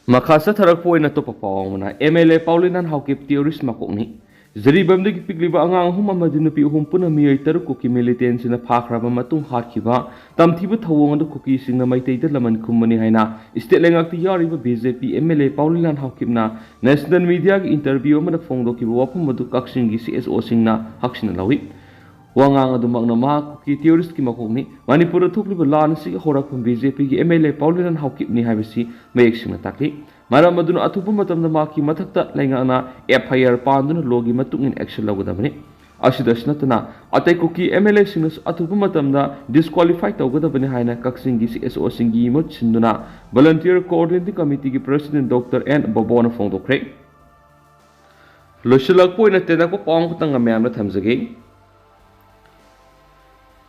ꯃꯈꯥ ꯆꯠꯊꯔꯛꯄ ꯑꯣꯏꯅ ꯑꯇꯣꯞꯄ ꯄꯥꯎ ꯑꯃꯅ, ꯑꯦꯝ ꯑꯦꯜ ꯑꯦ ꯄꯥꯎꯂꯤꯅꯥꯟ ꯍꯥꯎꯀꯤꯞ ꯇꯦꯔꯣꯔꯤꯁ ꯃꯀꯣꯛꯅꯤ, ꯖꯤꯔꯤꯕꯥꯝꯗꯒꯤ ꯄꯤꯛꯂꯤꯕ ꯑꯉꯥꯡ ꯑꯍꯨꯝ ꯑꯃꯗꯤ ꯅꯨꯄꯤ ꯑꯍꯨꯝ ꯄꯨꯟꯅ ꯃꯤꯑꯣꯏ ꯇꯔꯨꯛ ꯀꯨꯀꯤ ꯃꯤꯂꯤꯇꯦꯟꯁꯤꯡꯅ ꯐꯥꯈ꯭ꯔꯕ ꯃꯇꯨꯡ ꯍꯥꯠꯈꯤꯕ ꯇꯝꯊꯤꯕ ꯊꯧꯑꯣꯡ ꯑꯗꯨ ꯀꯨꯀꯤꯁꯤꯡꯅ ꯃꯩꯇꯩꯗ ꯂꯃꯟ ꯈꯨꯝꯕꯅꯤ ꯍꯥꯏꯅ ꯁ꯭ꯇꯦꯠ ꯂꯩꯉꯥꯛꯇ ꯌꯥꯎꯔꯤꯕ B J P M L A Paulianlal ꯍꯥꯎꯀꯤꯞꯅ ꯅꯦꯁꯅꯦꯜ ꯃꯤꯗꯤꯌꯥꯒꯤ ꯏꯟꯇꯔꯚ꯭ꯌꯨ ꯑꯃꯗ ꯐꯣꯡꯗꯣꯛꯈꯤꯕ ꯋꯥꯐꯝ ꯑꯗꯨ ꯀꯛꯆꯤꯡꯒꯤ ꯁꯤ ꯑꯦꯁ ꯑꯣꯁꯤꯡꯅ ꯍꯛꯁꯤꯟꯅ ꯂꯧꯏ꯫ ꯋꯥꯉꯥꯡ ꯑꯗꯨꯃꯛꯅ ꯃꯍꯥꯛ ꯀꯨꯀꯤ ꯇꯦꯔꯣꯔꯤꯁꯀꯤ ꯃꯀꯣꯛꯅꯤ, ꯃꯅꯤꯄꯨꯔꯗ ꯊꯣꯛꯂꯤꯕ ꯂꯥꯟ ꯑꯁꯤꯒꯤ ꯍꯧꯔꯛꯐꯝ ꯕꯤ ꯖꯦ ꯄꯤꯒꯤ ꯑꯦꯝ ꯑꯦꯜ ꯑꯦ ꯄꯥꯎꯂꯤꯂꯥꯟ ꯍꯥꯎꯀꯤꯞꯅꯤ ꯍꯥꯏꯕꯁꯤ ꯃꯌꯦꯛ ꯁꯦꯡꯅ ꯇꯥꯛꯂꯤ꯫ ꯃꯔꯝ ꯑꯗꯨꯅ ꯑꯊꯨꯕ ꯃꯇꯝꯗ ꯃꯍꯥꯛꯀꯤ ꯃꯊꯛꯇ ꯂꯩꯉꯥꯛꯅ ꯑꯦꯐ ꯑꯥꯏ ꯑꯥꯔ ꯄꯥꯟꯗꯨꯅ ꯂꯣꯒꯤ ꯃꯇꯨꯡ ꯏꯟꯅ ꯑꯦꯛꯁꯟ ꯂꯧꯒꯗꯕꯅꯤ꯫ ꯑꯁꯤꯗꯁꯨ ꯅꯠꯇꯅ ꯑꯇꯩ ꯀꯨꯀꯤ ꯑꯦꯝ ꯑꯦꯜ ꯑꯦꯁꯤꯡꯅꯁꯨ ꯑꯊꯨꯕ ꯃꯇꯝꯗ ꯗꯤꯁꯀ꯭ꯋꯥꯂꯤꯐꯥꯏ ꯇꯧꯒꯗꯕꯅꯤ ꯍꯥꯏꯅ ꯀꯛꯆꯤꯡꯒꯤ ꯁꯤ ꯑꯦꯁ ꯑꯣꯁꯤꯡꯒꯤ ꯃꯍꯨꯠ ꯁꯤꯟꯗꯨꯅ ꯚꯣꯂꯟꯇꯤꯌꯔ ꯀꯣꯑꯣꯔꯗꯤꯅꯦꯇꯤꯡ ꯀꯃꯤꯇꯤꯒꯤ ꯄ꯭ꯔꯁꯤꯗꯦꯟ ꯗꯣꯛꯇꯔ ꯑꯦꯟ ꯕꯣꯕꯣꯅ ꯐꯣꯡꯗꯣꯛꯈ꯭ꯔꯦ꯫ ꯂꯣꯏꯁꯤꯜꯂꯛꯄ ꯑꯣꯏꯅ ꯇꯦꯟꯇꯛꯄ ꯄꯥꯎ ꯑꯃꯈꯛꯇꯪ ꯃꯌꯥꯝꯗ ꯊꯝꯖꯒꯦ꯫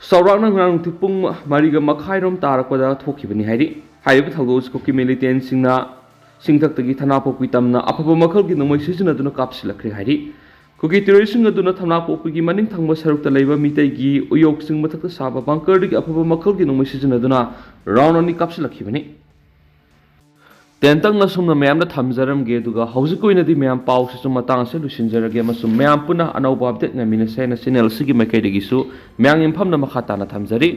ꯆꯥꯎꯔꯥꯛꯅ ꯉꯔꯥꯡ ꯅꯨꯡꯊꯤꯜ ꯄꯨꯡ ꯃꯔꯤꯒ ꯃꯈꯥꯏꯔꯣꯝ ꯇꯥꯔꯛꯄꯗ ꯊꯣꯛꯈꯤꯕꯅꯤ ꯍꯥꯏꯔꯤ꯫ ꯍꯥꯏꯔꯤꯕ ꯊꯧꯗꯣꯛ ꯑꯁꯤ ꯀꯨꯀꯤ ꯃꯤꯂꯤꯇꯦꯟꯁꯤꯡꯅ ꯁꯤꯡꯊꯛꯇꯒꯤ ꯊꯅꯥꯄꯣꯛꯄꯤ ꯇꯝꯅ ꯑꯐꯕ ꯃꯈꯜꯒꯤ ꯅꯣꯡꯃꯩ ꯁꯤꯖꯤꯟꯅꯗꯨꯅ ꯀꯥꯞꯁꯤꯜꯂꯛꯈ꯭ꯔꯦ ꯍꯥꯏꯔꯤ꯫ ꯀꯨꯀꯤ ꯇꯦꯔꯣꯔꯤꯁꯁꯤꯡ ꯑꯗꯨꯅ ꯊꯝꯅꯥꯄꯣꯛꯄꯤꯒꯤ ꯃꯅꯤꯡ ꯊꯪꯕ ꯁꯔꯨꯛꯇ ꯂꯩꯕ ꯃꯤꯇꯩꯒꯤ ꯎꯌꯣꯛꯁꯤꯡ ꯃꯊꯛꯇ ꯁꯥꯕ ꯕꯪꯀꯔꯗꯒꯤ ꯑꯐꯕ ꯃꯈꯜꯒꯤ ꯅꯣꯡꯃꯩ ꯁꯤꯖꯤꯟꯅꯗꯨꯅ ꯔꯥꯎꯟ ꯑꯅꯤ ꯀꯥꯞꯁꯤꯜꯂꯛꯈꯤꯕꯅꯤ꯫ ꯇꯦꯟꯇꯛꯅ ꯁꯨꯝꯅ ꯃꯌꯥꯝꯗ ꯊꯝꯖꯔꯝꯒꯦ, ꯑꯗꯨꯒ ꯍꯧꯖꯤꯛꯀꯤ ꯑꯣꯏꯅꯗꯤ ꯃꯌꯥꯝ ꯄꯥꯎꯁꯤꯁꯨ ꯃꯇꯥꯡ ꯑꯁꯤꯗ ꯂꯣꯏꯁꯤꯟꯖꯔꯒꯦ ꯑꯃꯁꯨꯡ ꯃꯌꯥꯝ ꯄꯨꯟꯅ ꯑꯅꯧꯕ ꯑꯞꯗꯦꯠ ꯉꯥꯏꯃꯤꯟꯅꯁꯦ ꯍꯥꯏꯅ ꯆꯦꯅꯦꯜ ꯑꯁꯤꯒꯤ ꯃꯥꯏꯀꯩꯗꯒꯤꯁꯨ ꯃꯌꯥꯝꯒꯤ ꯃꯐꯝꯗ ꯃꯈꯥ ꯇꯥꯅ ꯊꯝꯖꯔꯤ꯫